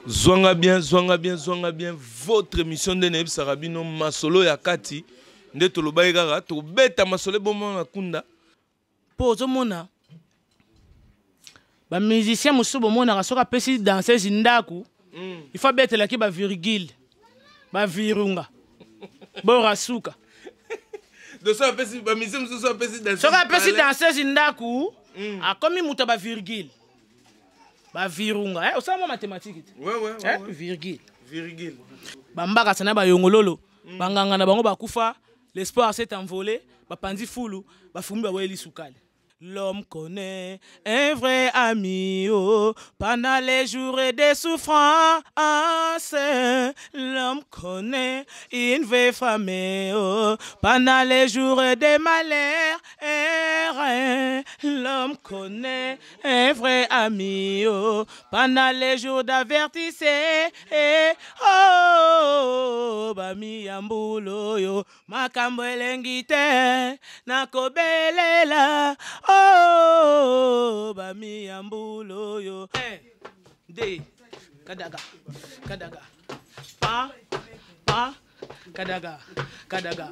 Zwanga bien, zwanga bien, zwanga bien. Votre émission nde nayebisaka bino masolo ya kati nde tolobaki kaka tobeta masolo eboma na kunda. Mpo ozomona bamusicien mosusu bomonaka soki apesi danseuse ndako il faut abetelaki bavirgule bavirunga bora suka. Soki apesi danseuse ndako, akomi moto ya bavirgule, bavirunga. Eh, osala mwa mathématique te? Ouais. Eh, virgule. Virgule. Bambakasa na bayongololo, banganga na bango bakufa, l'espoir s'est envolé, bapanzi fulu, bafumi, baboyeli sukali. L'homme connaît un vrai ami, oh, pendant les jours de souffrance. L'homme connaît une vraie famille, oh, pendant les jours de malheur. L'homme connaît un vrai ami, oh, pendant les jours d'avertissement. Oh, bami ya mbula yo, makambo elengi te nakobelela. Oh, bami ya mbula oyo. 1, 2, kadaga kadaga, pa pa, kadaga kadaga,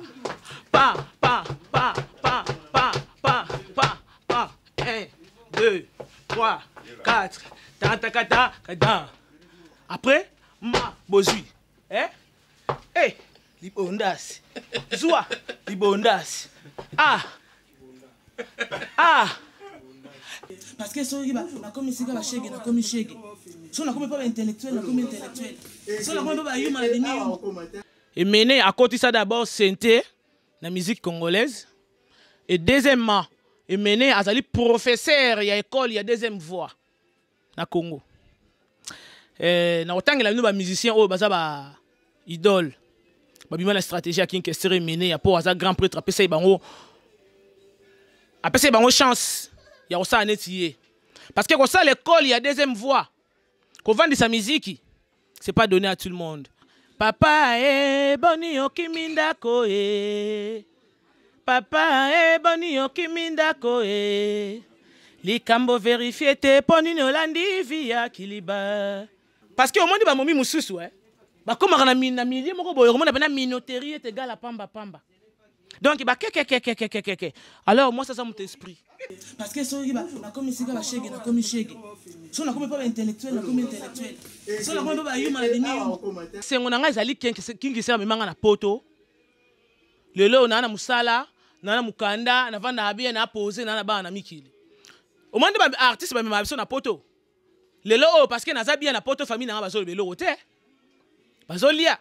pa pa pa pa pa pa pa pa, 1, 2, 3, 4, tata kata kada. Après ma bozwi, eh eh, libondasi, zwa libondasi. Ah ah, parce que soki nakomi sika bashege, nakomi shege. So nakomi mpa baintellectuel, nakomi intellectuel. So nakomi mpa bayuma, na bimi yuma. Emene akotisa d'abord synthé na musique congolaise et deuxièmement, Emene azali professeur ya école ya deuxième voie na Congo. Eh, na kotangela bino bamusicien oyo baza ba idole, babima na stratégie ya King Kester Emene ya mpo aza grand prêtre, apesa ye bango, apesa ye bango chance ya kosala neti ye, parce que kosala école ya deuxième voie, kovandisa miziki, c'est pas donné à tout le monde. Papa e, boni okimi ndako e? Papa e, boni okimi ndako e? Likambo vérifie te, mpo nini olandi vie ya kiliba? Parce que omoni bamomi mosusu, eh? Bakomaka na milieu moko boye, okomona mpena minoterie ete gala pamba pamba, donc bakekekekekekeke. Alors moi, ça moto esprit, parce que soki nakomi sika bashege, nakomi shege. So nakomi mpa baintellectuel, nakomi intellectuel. So nakomi mpa bayuma, na bimi yuma. Sengo na ngai ezali King Kester amemanga na poto. Lelo oyo naa na mosala, naa na mokanda, navandaka bien, naa pose, naa na bana na mikili. Omoni nde baartiste bamemaka biso na poto. Lelo oyo, parce que naza bien na poto, famille nanga bazoloba eloko te, bazolia.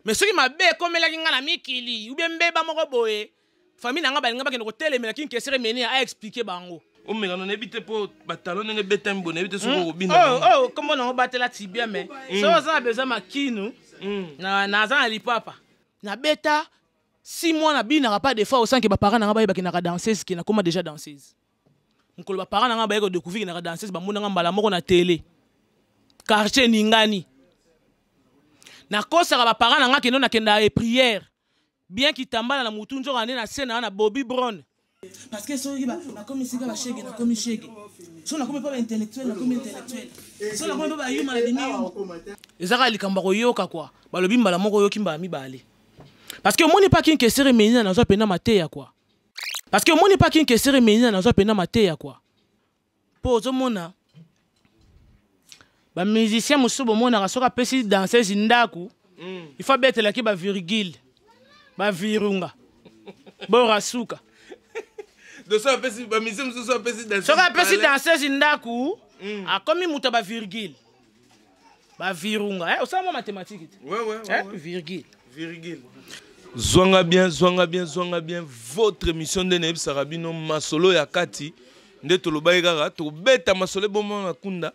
Mais soki mabe ekomelaki nga na mikili ubie mbeba moko boye, famille na nga balinga bakende kotelemela King Kester Emene aexpliquer bango. Omekano nayebi te mpo batalo ndenge ebetami boye, nayebi te soki okobina. Oh, oh, kombo nango batela tibia. Mais soki oza na besoin makinu, naza na lipapa, nabeta 6 mois, nabinaka pas des fois osanke baparent nanga bayebaki naka danseuse, ke nakoma déjà danseuse. Mokolo baparent nanga baye kodécouvrir naka danseuse, bamonanga mbala moko na télé, quartier eningani. Nakosaka baparent nanga kendo nakenda e prière bien kitambala na mutu, nzoka nde na se na na Bobby Brown. Parce que soki nakomi sika bashege, nakomi shege. So nakomi mpa baintellectuel, nakomi intellectuel. So nakomi mpa bayuma, na bimi yuma. Eza kaka likambo ya koyoka kua balobi mbala moko, oyoki mbala mibale, parce que omoni mpa King Kester Emenina, nazwa mpena mateya kua. Parce que omoni mpa King Kester Emenina, nazwa mpena mateya kua. Mpo ozomona bamusicien mosusu bomonaka soki apesi danseuse ndako, il faut abetelaki bavirgule, bavirunga, bora suka. Soki apesi danseuse ndako, akomi moto ya bavirgule, bavirunga. Eh, osala mwa mathématique te? Ouais. Eh, virgule. Virgule. Zwanga bien, zwanga bien, zwanga bien. Votre émission nde nayebisaka bino masolo ya kati nde tolobaki kaka tobeta masolo eboma na kunda.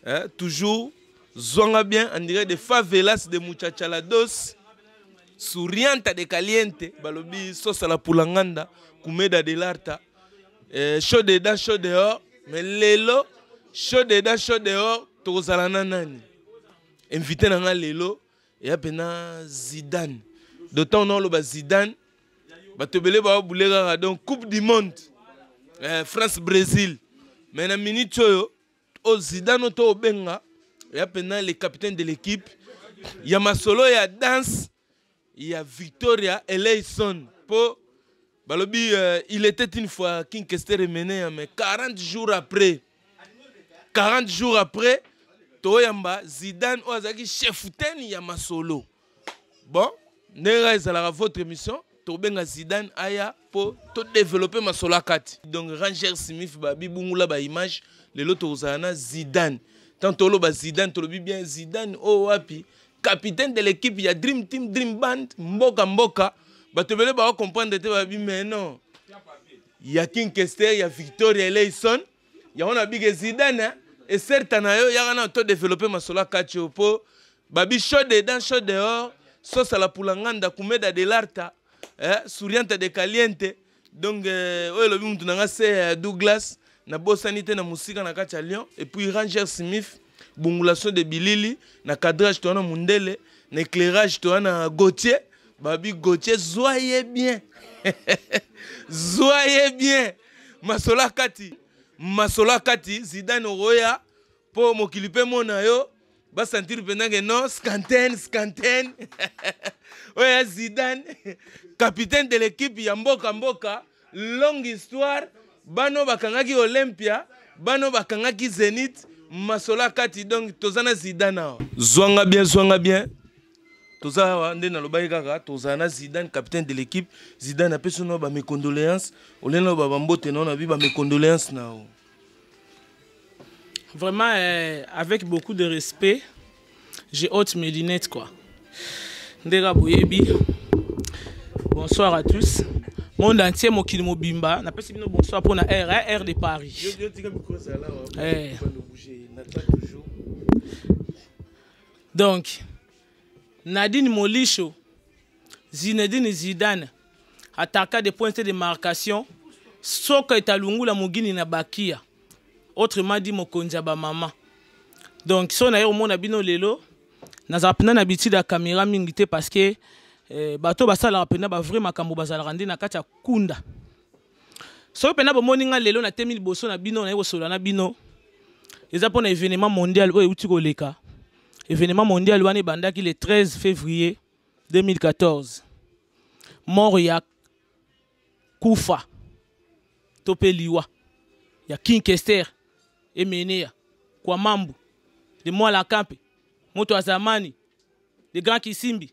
Eh, toujours zwanga bien en direct de favelas de muchachalados sourianta de caliente, balobi sosa la pulanganda kumeda de l'arta, eh, chaud dedans, chaud dehors. Mais lelo chaud dedans, chaud dehors, tokozala na nani? Invité na nga lelo eya mpena Zidane. D'autant na oloba Zidane, bato ebele baobule kaka. Donc Coupe du monde, eh, France Brésil. Mais na minute oyo, oyo Zidane oyo to obenga Ya mpenza le capitaine de l'équipe ya masolo ya danse ya Victoria Eleison. Mpo balobi il était une fois King Kester Emeneya, mais 40 jours après, 40 jours après, toyamba Zidane oyo azalaki chef tene ya masolo. Bon, ndenge ezalaka, votre émission, tobenga Zidane aya mpo todévelopper masolo akati. Donc Ranger Smith, babibungula baimage. Lelo tokozala na Zidane. Tant toloba Zidane, tolobi bien Zidane oyo wapi? Capitaine de l'équipe ya Dream Team, Dream Band, mboka mboka. Bato ebele bakocomprendre te, babi mais non, ya King Kester, ya Victoria Eleison. Yango na bike Zidane eserta na yo, yaka na todévelopper masolo akati oyo, mpo babi chaud dedans, chaud dehors, sosala pulanganda kumeda de l'arta, eh, souriante de caliente. Donc oyo elobi mutu na nga se Douglas, nabosani te na mosika na kati ya Lyon. Et puis Ranger Smith, bungulation de bilili na cadrage, toza na mundele na éclairage, toza na Gautier. Babi Gautier, zwa ye bien, zwa ye bien. Masolo akati, masolo akati. Zidane, okoya mpo mokili mpe mona yo, basentir mpenza ke non, scanten scanten oyo ya Zidane, capitaine de l'équipe ya mboka mboka. Longue histoire, bano bakangaki Olympia, bano bakangaki Zénith, masolo akati. Donc toza na Zidane awa. Zwanga bien, zwanga bien. Toza awa nde nalobaki kaka, tozala na Zidane, capitaine de l'équipe. Zidane, apesi no bames condoléances, olena oyo babambote nao na bi bames condoléances na yo. Vraiment, avec beaucoup de respect, j'ai ôte mes lunettes, quoi. Ndera boyebi. Bonsoir à tous. Monde entier, mokili mobimba. Napesi bino bonsoir pour la R, hein, R de Paris. Eh. Donc, Nadine Molisho, Zinedine Zidane, attaquant des points de démarcation, soka etalungula mugini na bakia. Autrement dit, mokonzi ya bamama. Donc so na ye omona bino lelo, nazala mpenza na habitude ya caméra mingi te, parce que bato basalaka mpenza bavrai makambo bazalaka nde na kati ya kunda. Soki mpenza bomoni nga lelo natemi liboso na bino, naye kosolola na bino, eza mpona événement mondial oyo euti koleka. Événement mondial wana ebandaki le 13 février 2014, mort ya kufa to mpe liwa ya King Kester Emeneya Kwamambu de Mwala Kampe, moto ya zamani, de grand Kisimbi.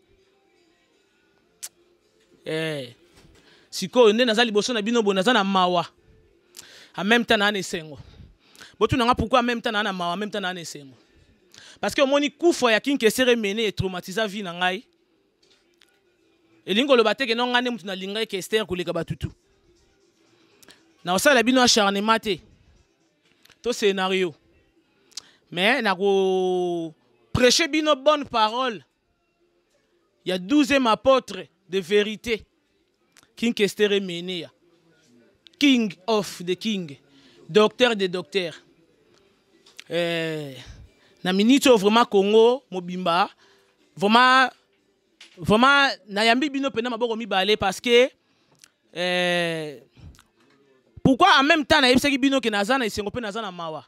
Sikoyo nde naza liboso na bino boye, naza na mawa, en même temps naa na esengo. Botunanga pourquoi en même temps naa na mawa, en même temps naa na esengo? Parce que omoni, kufa ya King Kester Emene etraumatisa vie na ngai. Elingi koloba te ke no ngai nde motu nalingai Kester koleka batutu. Na kosala bino acharnement te to scénario, mais nako prêcher bino bonne parole ya 12e apôtre de vérité, King Kester Emeneya, king of the king, docteur des docteurs. Na minute oyo, vraiment, Congo mobimba, vraiment, vraiment, nayambi bino mpenza maboko mibale. Parce que pourquoi en même temps nayebisaki bino ke naza na esengo mpe naza na mawa?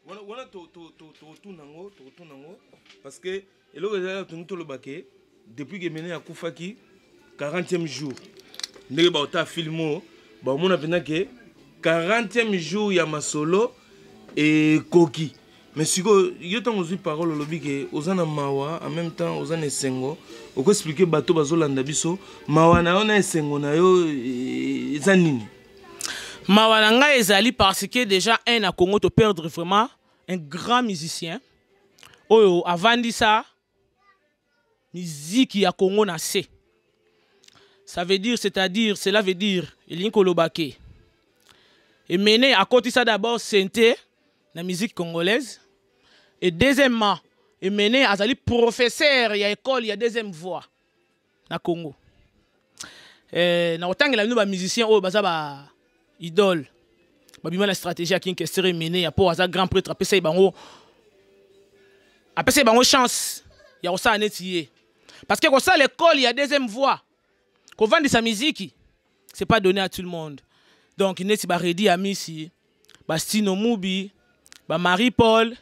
Wana totuna yango, totuna yango, parce que eloko ezalaka, tongi toloba ke depuis ke Mene akufaki, 40e jour, ndenge baota film oyo, baomona mpenza ke 40e jour ya masolo ekoki. Mais sikoyo yo, ntango ozwi parole, olobi ke oza na mawa, en même temps oza na esengo. Okoexpliquer bato bazolanda biso mawa na yo na esengo na yo eza nini? Mawa na ngai ezali parce que déjà un, na Congo toperdre vraiment un grand musicien oyo avandisa miziki ya Congo na se. Ça veut dire, c'est-à-dire, cela veut dire, elingi koloba ke Emene akotisa d'abord synthé na musique congolaise et deuxièmement, Emene azali professeur ya école ya deuxième voix na Congo. Na kotangela bino bamusicien oyo baza ba idole, babima na stratégie ya King Kester Emene ya, mpo aza grand prêtre, apesa ye bango, apesa ye bango chance ya kosala neti ye. Parce que kosala école ya deuxième voix, kovandisa miziki, c'est pas donné à tout le monde. Donc neti baredi Amisi, bastino Mubi, bamarie Paul,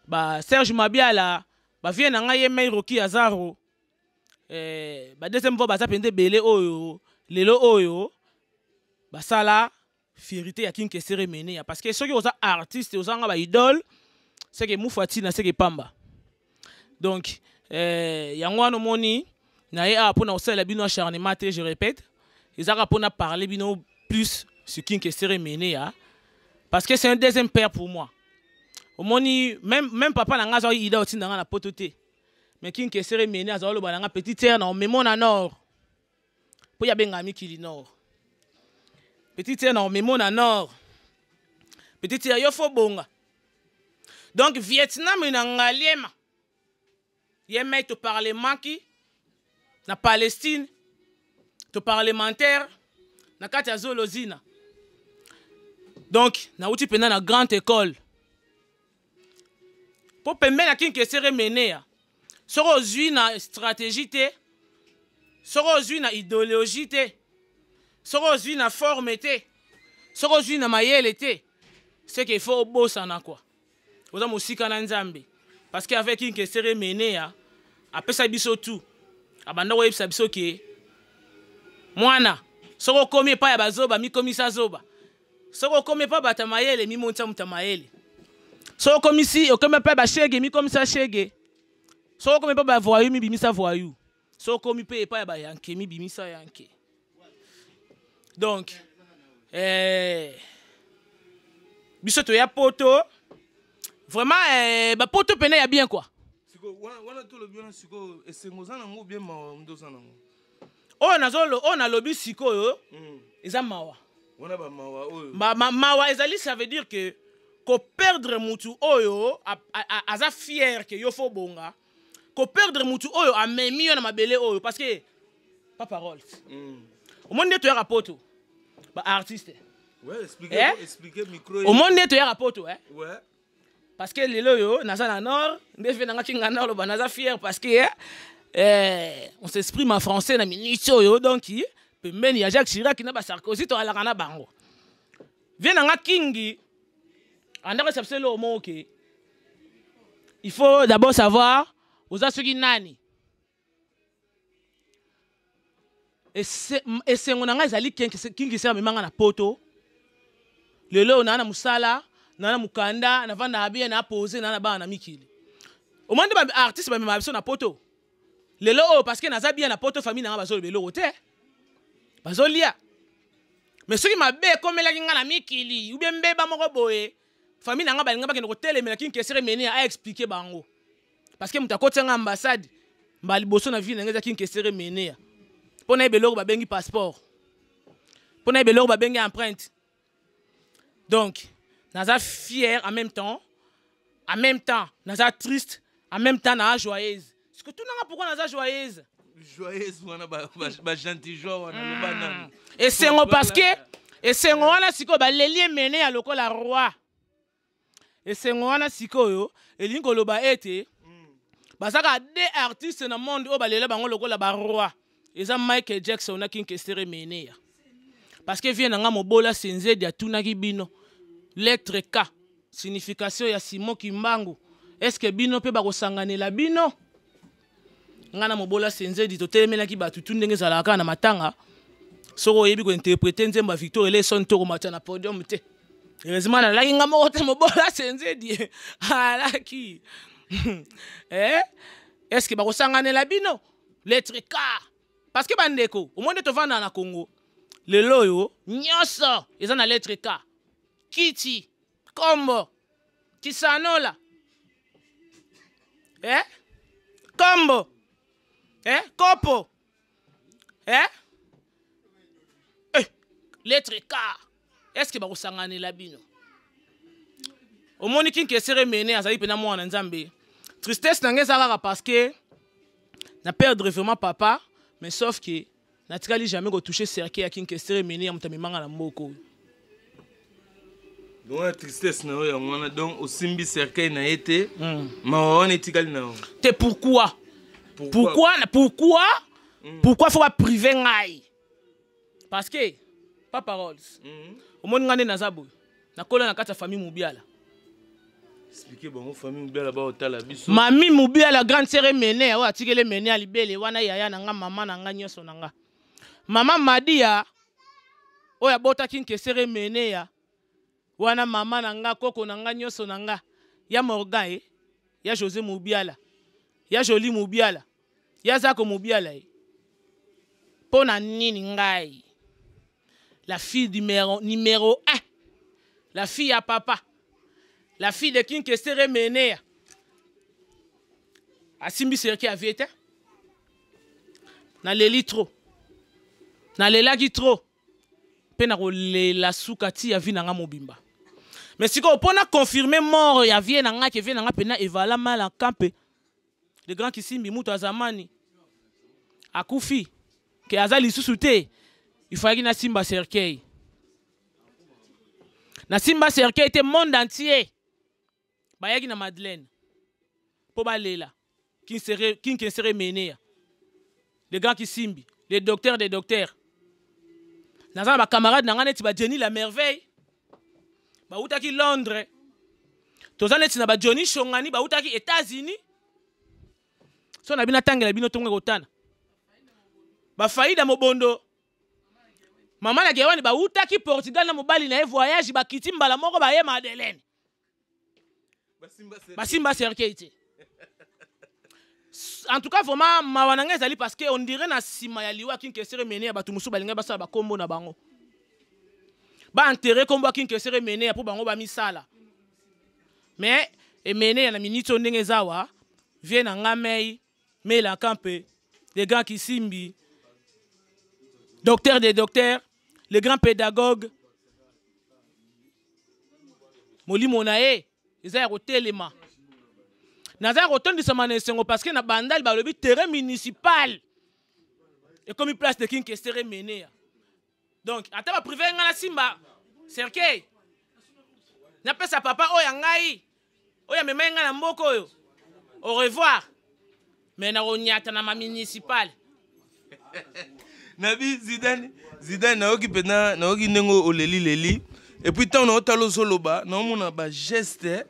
Ba Serge Mabiala, ba vieux na ngai ye Mei Rocky Azaro. Eh, ba deuxième voix baza mpenza ebele oyo lelo oyo basala fierité ya King Kester Emeneya, parce que soki oza artiste ozanga ba idole, c'est que mufu atina, c'est que pamba. Donc yango wana omoni na ye awa mpona kosalela bino acharnement te, je répète, ezaka mpona parler bino plus sur King Kester Emeneya, parce que c'est un deuxième père pour moi. Omoni même papa na nga azwaki ida otinda nga na poto te, mais King Kester Emeneya azwa oloba na nga petite sœur na omemo na nord, mpo ya bengaka mikili nord. Petite sœur na omemo na nord, petite sœur yo fo bonga. Donc Vietnam na Ngaliema ye mai to parlemaki na Palestine, to parlementaire na kati ya Zolozina. Donc nauti mpenza na grande école mpo pembeni ya King Kester Emeneya, soki ozwi na stratégie te, soki ozwi na idéologie te, soki ozwi na forme te, soki ozwi na mayele te, c'est qu'il faut obosana quoi, oza mosika na Nzambe. Parce que avec King Kester Emeneya apesa biso tout, abanda koyebisa biso ke mwana soki okomi epai ya bazoba, mikomisa zoba, soki okomi epai bato ya mayele, mimonisa moto ya mayele, soki okomisi okomi epai bashege, mikomisa shege, soki okomi epai bavoyou, mibimisa voyou, soki okomi mpe epai ya bayanke, mibimisa yanke. Donc biso toya poto vraiment, bapoto pene ya bien quoi. Wana tolobi wana sikoyo, esengo oza nango bien, mawa nde oza nango? Oyo nazolo, oyo nalobi sikoyo eza mawa. Wana bamawa oyo? Mawa ezali, ça veut dire que koperdre mutu oyo aza fier ke yo fo bonga, koperdre mutu oyo amemi yo na mabele oyo, parce que pas parole. Omoni nde toyaka poto baartiste. Ouais, expliquez, Eh? Expliquez micro. Omoni nde toyaka poto, eh? Ouais. Parce que lelo oyo naza na nord, nde fe nanga kinga nord loba naza fier parce que on s'exprime en français na minute oyo. Donc pembeni ya Jacques Chirac na basarkozy, toalaka na bango. Vie nanga kingi andako esa biso eloko moko ke il faut d'abord savoir oza soki nani. Esengo na ngai ezali King amemanga na poto. Lelo oyo naa na mosala, naa na mokanda, navandaka bien, naa pose, naa na bana na mikili. Omoni nde baartiste bamemaka biso na poto. Lelo oyo parce que naza bien na poto, famille nanga bazoloba eloko te, bazolia. Mais soki mabe ekomelaki nga na mikili ubie mbeba moko boye, famille na nga balinga bakende kotelemela King Kester Emeneya aexpliquer bango, parce que moto akoti nga ambassade mbala liboso na vie na ngai eza King Kester Emeneya, mpo nayeba eloko babengi passeport, mpo nayeba eloko babengi empreinte. Donc naza fier en même temps, en même temps naza triste, en même temps naza joyeuse. Parce que tunanga pourquoi naza joyeuse. Joyeuse wana, bagentil joie wana, loba nani. Esengo, parce que esengo wana sikoyo baleli emene ya lokola roi. Esengo wana sikoyo elingi koloba ete bazaka deux artistes na monde oyo balela bango lokola baroi, eza Michael Jackson na King Kester Emeneya. Parce que vie na nga mobola senzedi atunaki bino lettre K, signification ya Simon Kimbangu, est ce que bino mpe bakosanganela bino? Nga na mobola senzedi totelemelaki bato tu ndenge ezalaka kaka na matanga. Soki oyebi kointerpréter nzembo ya Victor Eleson, tokomata na podium te. Heureusement nalaki nga moko te, mobola senzedi alaki. Eh? Est ce que bakosanganela bino lettre K? Parce que bandeko, omoni nde tovanda na Congo lelo oyo, nyonso eza na lettre K: kiti, kombo, kisanola, eh? Kombo, eh? Kopo, eh? Eh, lettre K, est ce que bakosanganela bino? Omoni King Kester Emeneya azali mpena mwana Nzambe. Tristesse na ngai eza kaka parce que na perdre vraiment papa, mais sauf que natikali jamais kotouche cercueil ya King Kester Emeneya, moto amemanga na mboka oyo. Donc wana tristesse na yo yango wana. Donc osimbi cercueil na ye te, mawa wana etikali na yo. Te, pourquoi? Pourquoi, pourquoi, pourquoi faut bapriver ngai? Parce que pas paroles. Omoni ngai nde naza boye, nakola na kati ya famille Mobiala. Expliquer bango famille Mubiala ba otala biso. Mami Mubiala grande sœur Emene oyo atikeli Emene ya libele wana yaya na nga mama na nga nyonso na nga. Mama Madia oyo abotaki Nkesere Emene ya wana mama na nga koko na nga nyonso na nga ya Morgan e ya José Mubiala ya Jolie Mubiala ya Zako Mubiala e mpo na nini ngai la fille numéro, numéro 1 la fille ya papa la fille de Kinkesere Menea asimbi serke ya vie te naleli trop nalelaki trop mpe nakolela suka ti ya vie na nga mobimba mais sikoyo mpo na confirme mort ya vie na nga ke vie na nga mpena evala mal en campe le grand kisimbi mutu azamani akufi ke aza lisusu te ifalaki nasimba cercueil nasimba cercueil te monde entier bayaki na madeleine mpo balela kinkensere menea le grand kisimbi le docteur des docteurs naza na bacamarade na ngai neti ba jenny la merveille bautaki londres toza neti na bajohnny shongani bautaki états-unis so na bino atangela bino ntongo ekotana bafaida mobondo mama na gewani bautaki portugal na mobali na ye voyage bakiti mbala moko baye madeleine basimba cercueil te en tout cas vraiment mawa na ngai ezali parce que on dirait na nsima ya liwa kinkesere mene ya bato mosusu balingaki basala bakombo na bango baenterre kombo ya kinkesere mene ya mpo bango bamisala mais emene ya na miniti oyo ndenge eza awa vie na ngai mei melaka mpe le grand kisimbi docteur des docteurs le grand pédagogue molimo na ye eza ya kotelema naza ya kotondisama na esengo parce que na bandali balobi terrain municipal ekomi place de kinkesere menea donc ata baprive ngai nasimba cercueil napesa papa oyo ya ngai oyo amemaki ngai na mboka oyo au revoir mais nakonyata na mamunicipal nabi zidane zidane nayoki mpenza nayoki ndenge oleli leli epuis ntango naotala ozoloba naomona bageste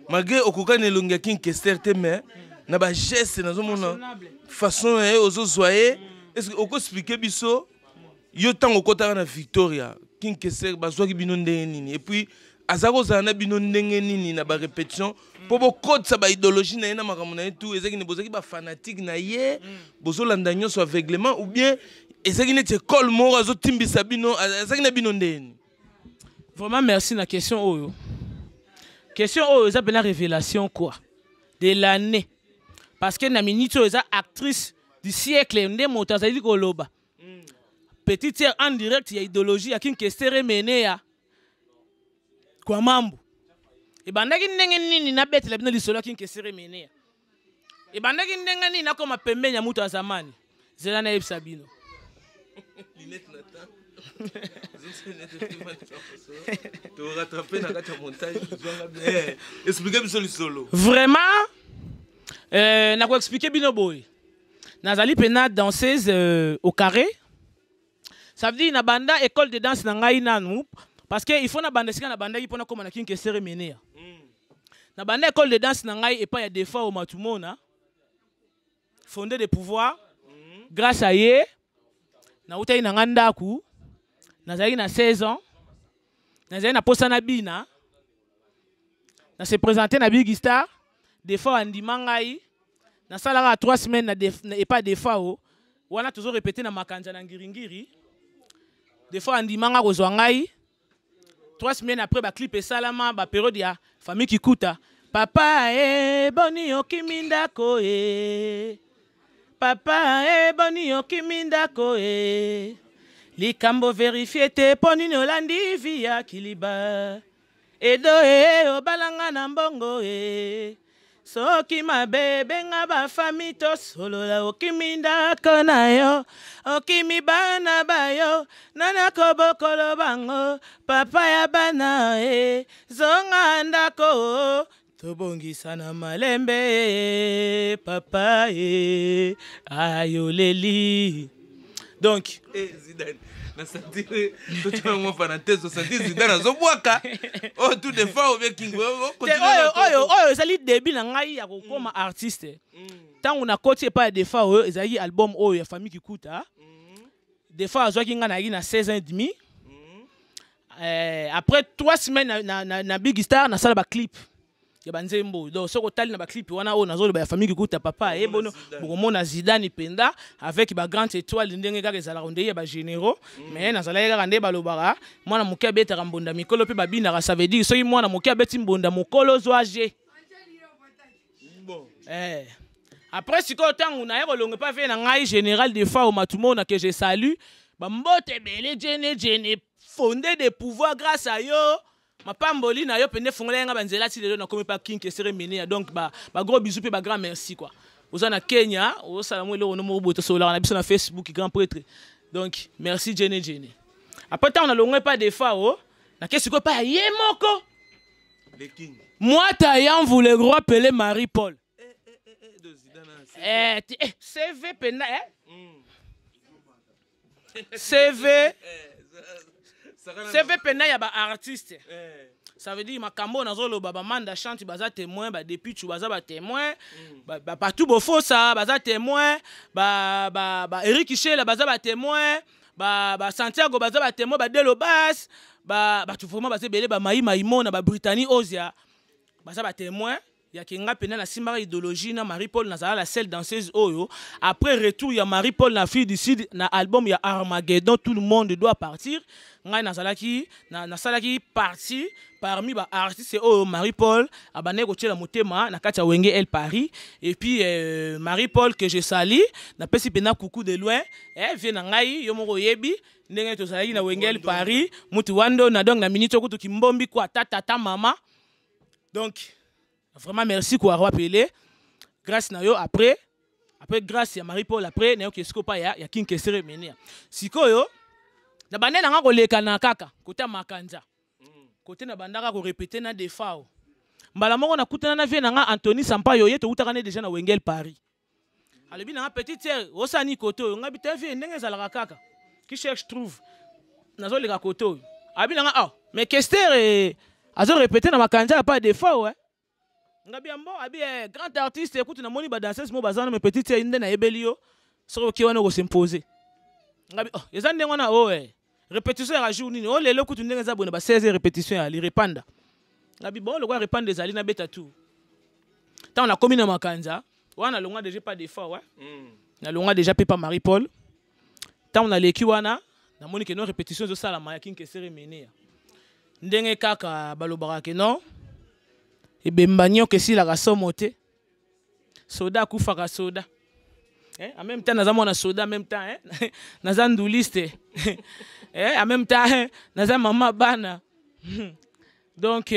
malgré okokani elongi ya king kester te mais na bageste nazomona façon na ye ozozwa ye est ce que okoexplike biso yo ntango okotaka na victoria king kester bazwaki bino ndenge nini epuis aza kozala na bino ndenge nini na barépétition mpo bokotisa baidéologie na ye na makambo na ye tout ezalaki nini bozalaki bafanatike na ye bozolanda nyonso aveuglement ou bien ezalaki neti ekole moko azotimbisa bino azalaki na bino ndenge nini vraiment merci na question oyo question oyo eza mpena révélation quoi de l'année parce que na minute oyo eza actrice du siècle nde moto azali koloba petite sœur en direct ya idéologie ya kinkestere menea kwa mambo ebandaki ndenge nini nabetela bino lisolo ya kinkesere menea ebandaki ndenge nini nakoma pembeni ya moto ya zamani zela nayebisa bino explike biso lisolo vraiment euh, nakoexplike bino boye nazali mpena danseuse euh, au carré ça veut dire na banda école de danse na ngai nanu parce que il faut na banda esika na bandaki mpo nakóma na kinkesere menea mm. na banda école de danse na ngai epai ya defao matumona fondé de pouvoir mm. grâce à ye nautaki na ngai ndako nazalaki na 16 ans nazali na posa na bina na se présenter na big star defao andima ngai nasalaka 3 semaines na, def, na epa defao wana tozo répéter na makanza na ngiringiri defao andima nga kozwa ngai 3 semaines après baclip esalama baperiode ya famille kikuta papa e boni okimi ndako e papa e boni okimi ndako e likambo verifie te mpo nini olandi vi ya kiliba edo e obalanga na mbongo e soki mabe benga bafami tosolola okimi ndako na yo okimi bana ba yo nani akobokolo bango papa ya bana e zonga ndako tobongisa na malembe papa e ayoleli donc eh, Zidane. Nasentir totuna mwa parenthèse, osentir Zidane azobwaka oyo tout de fois obie King. Oyo oyo oyo ezali début na ngai ya kokoma artiste. Ntango nakoti epai ya Defa, oyo ezalaki album oyo ya Famille Kikuta. Defa azwaki ngai, nayaki na 16 ans et demi. Après 3 semaines na Big Star, nasala baclip ya banzembo. Donc soki otali na baclip wana oyo nazoloba ya Famille Kikuta, papa eyebono, bokomona Zidane mpenza avec bagrande étoile, ndenge kaka ezalaka ndenge ya bagénéraux. Mais nazalaki kaka nde balobaka mwana moke abetaka mbonda, mikolo mpe babinaka. Ça veut dire soki mwana moke abeti mbonda, mokolo zwa g. Bon. Après sikoyo, ntango naye kolonga epa vie na ngai général de fois Omatumona, que je salue, bambote ebele, jene jene fondé de pouvoir, grâce à yo, mapamboli na yo pende fongola yanga banzela ti lelo nakomi pa King Kesere Mene. Donc ba gros bisous mpe ba grand merci quoi. Oza na Kenya, osala mo eloko no moko boye, tosololaka na biso na Facebook, grand prêtre. Donc merci jene jene. Après, ntango nalongwe pa Defa, o nake sikoyo pa ya ye moko Le King. Mwata Yamvu, le roi Pelé, Marie Paul. Eh, de Zidane. Eh, CV pena, eh? CV CV pena ya ba artiste. Ça veut dire makambo nazoloba, bamanda chante baza témoin, badepichu baza batémoin, bapartout bofosa baza témoin, ba Eric Shela baza batémoin, ba Santiago baza batémoin, badelo bas, bato vraiment baza ebele, bamai maimona, babritanie ozia baza batémoin ya ke nga mpenza nasimbaka idéologie na Marie Paul. Nazala la seule danseuse oyo après retour ya Marie Paul na Afrique du Sud, na album ya Armageddon, tout le monde doit partir, ngai nazalaki nasalaki partie parmi baartiste oyo Marie Paul abandaki kotiela motema na kati ya Wenge El Paris. Et puis Marie Paul, que je sali, napesi mpenza coucou de loin, vie na ngai, yo moko oyebi ndenge tozalaki na Wenge El Paris, mutu wando na. Donc na minute okutu kimbombi kwa tata tata mama. Donc vraiment merci quoi, roi Pelé, grâce na yo. Après grâce ya Marie Paul, après nayoki esiko pa ya King Kesere Menia. Sikoyo na bande nanga koleka na kaka kota makanza kote na bandaka korépéter na Defao. Mbala moko nakutana na vie na nga Anthony Sampayo, ye toutaka ne déjà na Wenge El Paris. Alobi nanga: "Petite sœur, osani kote oyo?" Nga bi te, vie, ndenge ezalaka kaka, qui cherche trouve, nazoleka kote oyo. Abi nanga: "Ah, mais Kester azorépéter na makanza ya pa Defao, eh." Nga bi: "Ambo." Abi: "Grand artiste, écoute, namoni badanseuse mo baza wana, mais petite sœur, nde nayebeli yo, soki okie wana okosimpose." Nga bi: "Oh, eza ndenge wana o répétition yaka jour nini o?" Lelo kutu ndenge eza boye, na ba 16 répétition ya lirepanda. Nga bi: "Bon, lokola repanda ezali, nabeta tour." Ntango nakomi na makanza wana, nalongwa déjà pas des fois, ouais. Nalongwa déjà mpe pa Marie Paul. Ntango naleki wana, namoni ke no répétition ezosalama ya King Kesere Menea. Ndenge kaka balobaka ke non, ebemba nyoka esilaka somo te, soda akufaka soda. En même temps naza mwana soda, en même temps naza nduliste, en même temps naza mama bana. Donc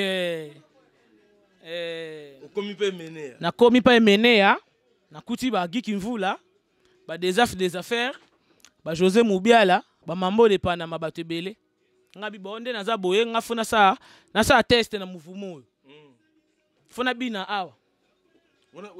okomi mpe Menea. Nakomi mpa Emenea, nakuti bagiki mvula, badesaf des affaires, bajosé Mubiala, bamambo de Panama, bato ebele. Nga bi: "Bo, nde naza boye, nga fo nasala test na mouvement oyo, fo nabina awa." Wana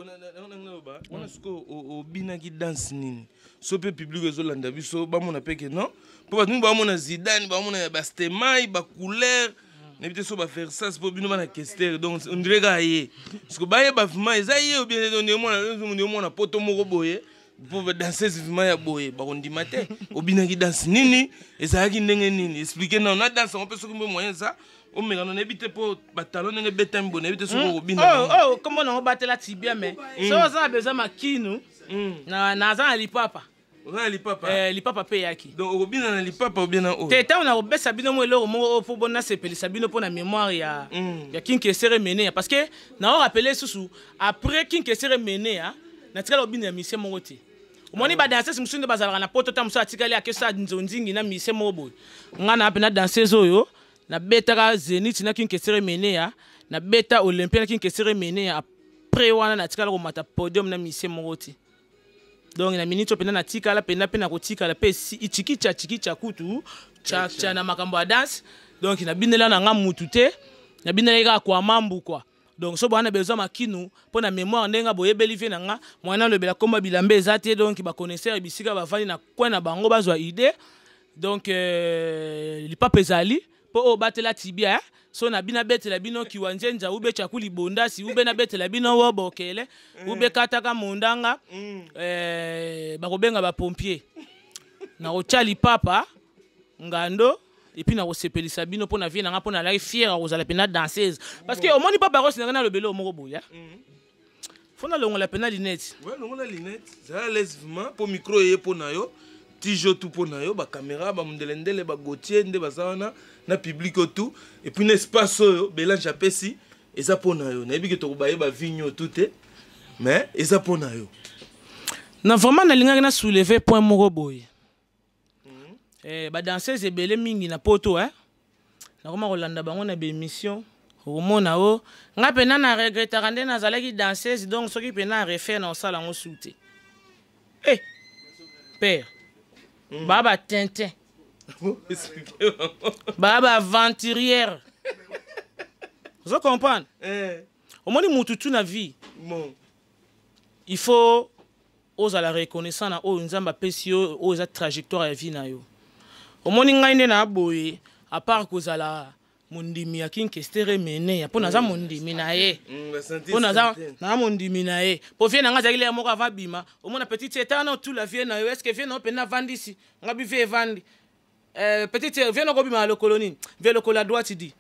wana sikoyo obinaki danse nini? So mpe public ezolanda biso, bamona mpe ke non, mpo bato mingi bamona Zidane, bamona ya bastemai, bacouleur, nayebi te so baversas, mpo bino bana Kester, donc on dirait kaka ye. Siko bayeba vraiment eza ye obien omona poto moko boye, mpo badanseuse vraiment ya boye bakondima te. Obinaki danse nini? Ezalaki ndenge nini? Explique nano na danse yango mpe, soki mpe moyen eza, omeka no. Nayebi te mpo batalon ndenge ebetami boye, nayebi te soki okobina. Oyo kombo nango batela tibia, mais soki oza na besoin makinu, naza na lipapa. Oza na lipapa? Lipapa mpe eyaki. Donc okobina na lipapa obie na oyo? Te, ntango nakobesa bino mo eloko moko oyo mpo bonasepelisa bino mpo na mémoire ya King Kesere Menea, parce que nao rappeler susu, après King Kesere Menea, natikala kobina ya misie moko te. Omoni badanseuse mosusu nde bazalaka na poto, ta mosusu atikali akesa nzonzingi na misie moko boye. Nga na mpe na danseuse oyo nabetaka Zénith na King Kesere Menea, nabeta Olympia na King Kesere Menea. Après wana natikala komata podium na misie moko te. Donc na minute oyo mpenza natikala mpenza mpe nakotikala mpe ichikicha chikicha kutu cha na makambo ya danse. Donc nabinela na nga mutu te, nabinelaki kaka kwa mambu kwa. Donc so bwana besoin makinu mpo na mémoire, ndenge boyebeli vie na nga, mwana alobela komba bilamba eza te. Donc baconnaisseur bisika bavandi na coin na bango bazwa idée. Donc lipapa ezali mpo oyo batela tibia, eh? So na bino abetela bino kiwa nzenza ube chakuli bondasi ube nabetela bino wobokele ube kataka mondanga, bakobenga bapompier nakotya lipapa ngando et puis nakosepelisa bino mpo na vie na nga, mpo nalaki fier ya kozala mpena danseuse, parce que omoni papa Rosi na ngai nalobeli oyo moko boye, fo nalongola mpena lunette. Ouais, longola lunette, zala à l'aise vraiment mpo micro eye mpo na yo, tijo tu mpo na yo, bacaméra, bamondelendele, bagotier nde baza wana na public oyo tout, et puis na espace oyo Belange apesi eza mpo na yo. Nayebi ke tokobayeba vigno tu te, mais eza mpo na yo. Na vraiment nalingaki na soulever point moko boye. Badanseuse ebele mingi na poto, eh? Nakoma kolanda bango na baémission, okomona o ngai mpena na regrettaka nde nazalaki danseuse, donc soki mpena refaire na kosala yango su te. Père, baa batintin, Expliquer bango. Baa baaventurière, ozo comprendre? Omoni mutu tu na vie, il faut ozala reconnaissant na oyo Nzambe apesi yo, oyo eza trajectoire ya vie na yo. Omoni ngai nde na boye, à part kozala mondimi ya King Kester Mene, mpo naza mondimi na ye, mpo naza na mondimi na ye, mpo vie na ngai azalaki lere moko ava bima. Omona petite etala na otula vie na yo, est ce que vie na yo mpena avandisi nga bi vie evandi? Petite vie nakobima na lokolo nini? Vie lokolo ya droite di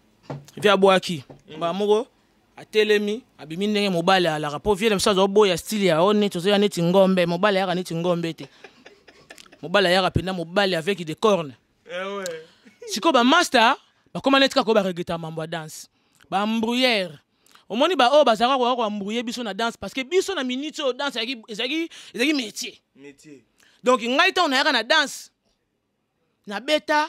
vie abwaki mbala moko, atelemi, abimi ndenge mobali alaka, mpo vie na biso azoboya style ya o neti ozoya neti ngombe. Mobali ayaka neti ngombe te, mobali ayaka mpenza mobali avec des cornes. Eh ouais. Sikoyo bamaster bakóma neti kaka oyo baregreta mambo ya danse, baembrouillère. Omoni baoyo bazalaka koya koembrouiller biso na danse, parce que biso na minute oyo danse ezalaki métier. Métier. Donc ngai ntango nayaka na danse, nabeta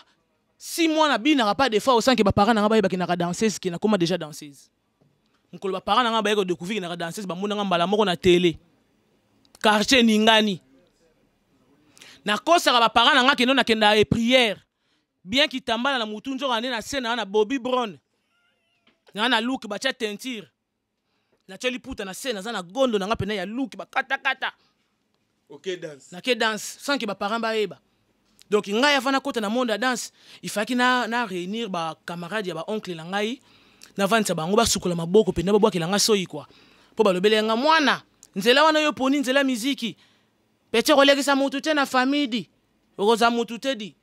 6 mois, nabinaka pas des fois osanke baparent na nga bayebaki naka danseuse, ke nakóma déjà danseuse. Mokolo baparent na nga bayeki kodécouvrir ke naka danseuse, bamonanga mbala moko na télé, quartier ningani. Nakosaka baparent na nga kendo nakenda e prière bien kitambala na mutu, nzoka nde na se na na Bobby Brown na na look batia teinture, natia liputa na se, naza na gondo na nga pena ya look bakatakata. Ok, danse. Nake danse sans ke baparent bayeba. Donc ngai avant nakota na monde ya danse, il fallaki na réunir bacamarade ya baoncle na ngai, navandisa bango, basukola maboko mpenza, babwakela ngai soi kua, mpo balobeli nga: mwana, nzela wana yo poni nzela miziki pete kolekisa mutu te na famille di okozala mutu te di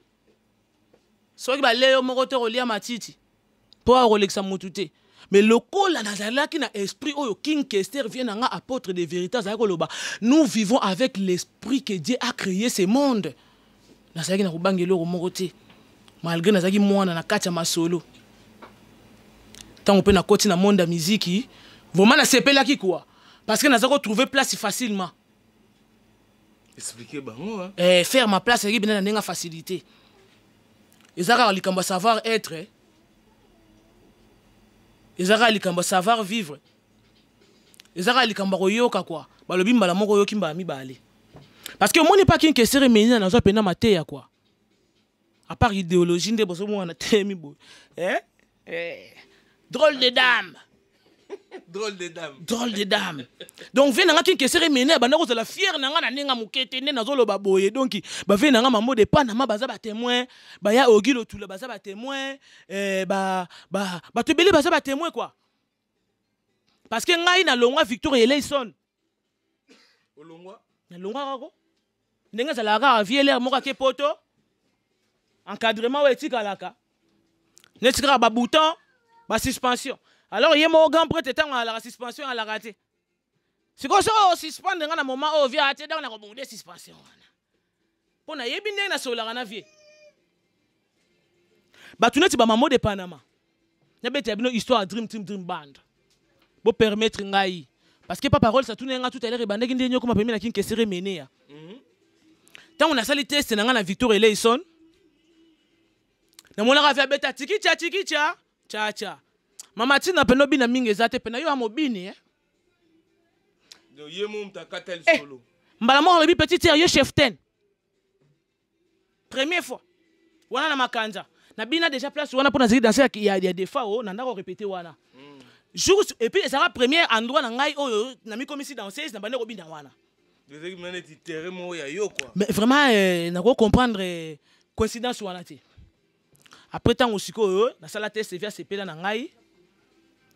soki bale yo moko te kolia matiti mpo akolekisa mutu te. Mais lokola nazalaki na esprit oyo King Kester, vie na nga apôtre de vérité, azalaki koloba: nous vivons avec l'esprit que Dieu a créé ce monde, nazalaki na kobanga eloko moko te, malgré nazalaki mwana na kati ya masolo. Ntango mpe nakoti na monde ya miziki, vraiment nasepelaki quoi, parce que naza kotrouver place facilement. Expliquer bango, hein. Faire ma place ezalaki bena na ndenge ya facilité. Eza kaka likambo ya savoir être, eh. Eza kaka likambo ya savoir vivre, eza kaka likambo ya koyoka kua. Balobi mbala moko, oyoki mbala mibale, parce que omoni pa King Kester Menina, nazwa mpena mateya kua, à part idéologie nde bozomona telemi boye, eh? Eh. Drôle de dame. Drôle de dame. Drôle de dame. Donc vie na nga King Kester Mene banda kozala fier na nga na ndenge ya moke te nde nazoloba boye. Donc bavie na nga Mamo de Panama baza batémoin, baya Ogilo Tula baza batémoin, bato ebele baza batémoin quoi, parce que ngai nalongwa Victor Eleison. Olongwa? Nalongwa kako ndenge ezalaka kaka vie lere moko ake poto, encadrement oyo etikalaka neti kaka babouton, basuspension. Alors ye moko grand prêtre, ntango alaka suspension, alaka te. Sikoyo soki osuspendre nga na moment oyo vie ate, donc nakobonde suspension wana mpo nayebi ndenge nasololaka na vie. Bato neti bamamo de Panama, nabetela bino histoire ya Dream Team, Dream Band. Bopermettre ngai, parce que papa Rolls atuni nga tout à l'heure ebandaki ndenge okoma pembeni na King Kester Menea. Ntango nasali test na ngai na Victor Eleison, namonaka vi abeta tikicha tikicha chacha, mama ntina pene obina mingi eza te pena yo ya mobini, eh? Donc ye mo moto akata lisolo. Mbala moko alobi: petite sœur, yo chef ten. Première fois wana na makanza nabina déjà place wana mpo nazalaki danse ya defa o na ndako répété wana jour. Et puis ezalaka premier endroit na ngai oyo namikomisi danseuse na bande kobina wana. Ezalaki mena neti terrain moko ya yo quoi. Mais vraiment, nako comprendre. Coïncidence wana te. Après ntango sikoyo nasala test, vieux asepela na ngai,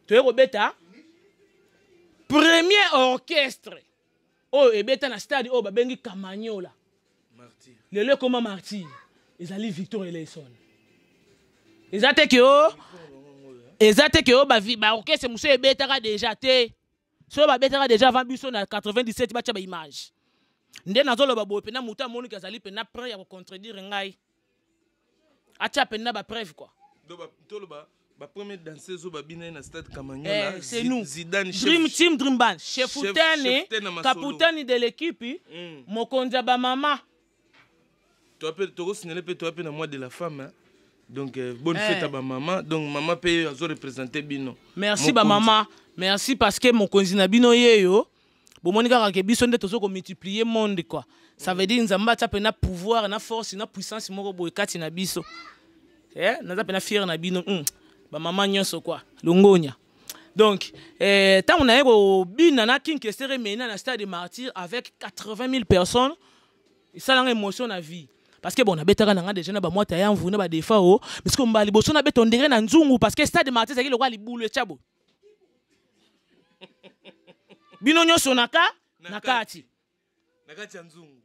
toye kobeta premier orchestre oyo ebeta na stade oyo babengi Kamanyola, lelo ekoma Martyr, ezali Victor Eleison. Eza te ke o eza te ke o baorchestre mosusu ebetaka déjà te. Soki babetaka déjà avant biso na 97, batya baimage nde nazoloba boye. Mpena moto amoniki azali mpena prêt ya kocontredire ngai, atya mpena bapreuve quoi. Toloba bapremière danseuse oyo babina na stade Kamanyola? Eh, c'est nous. Zidane. Dream Team, Dream Band, chefutani, capitaine de l'équipe, mokonzi ya bamama. Tokosignale mpe toya mpe na mois de la femme, hein? Donc bonne fête à bamama. Donc mama mpe azo représente bino. Merci bamama, merci, parce que mokonzi na bino yeyo. Bomoni kaka ke biso nde tozo komultiplier monde quoi. Ça veut dire Nzambe atia mpe na pouvoir, na force, na puissance moko boye kati na biso. Naza mpe na fier na bino, bamama nyonso quoi, longonya. Donc ntango naye kobina na King Kester Emeneya na stade Martyr avec 80 000 personnes, esalanga émotion na vie, parce que bon, nabetaka na nga déjà na bamwata ya mvu na badefa o, mais sikoyo mbala liboso nabeta ondere na nzungu, parce que stade Martyr ezalaki lokola libulu etya boye, bino nyonso na ka na kati. Na kati ya nzungu.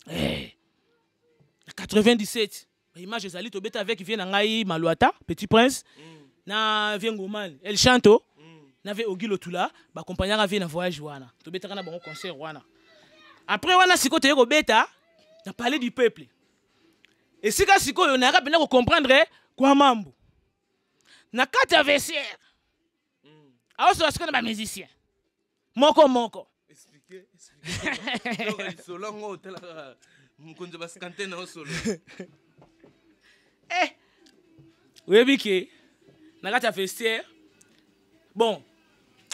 Na 97, baimage ezali, tobeta avec vieux na ngai Malwata, Petit Prince, na vieux Ngoman El Chanto, na vieux Ogilo Tula, bakompagnaka vieux na voyage wana. Tobetaka na bango concert wana. Après wana sikoyo toye kobeta na Palais du Peuple, esika sikoyo nayaka mpenza kocomprendre kwa mambo na kati ya vestiaire. Aosola sikoyo na bamusicien moko moko. Lisolo yango otalaka mokonzi baskante na osolo. Oyebi ke na kati ya vestiaire, bon,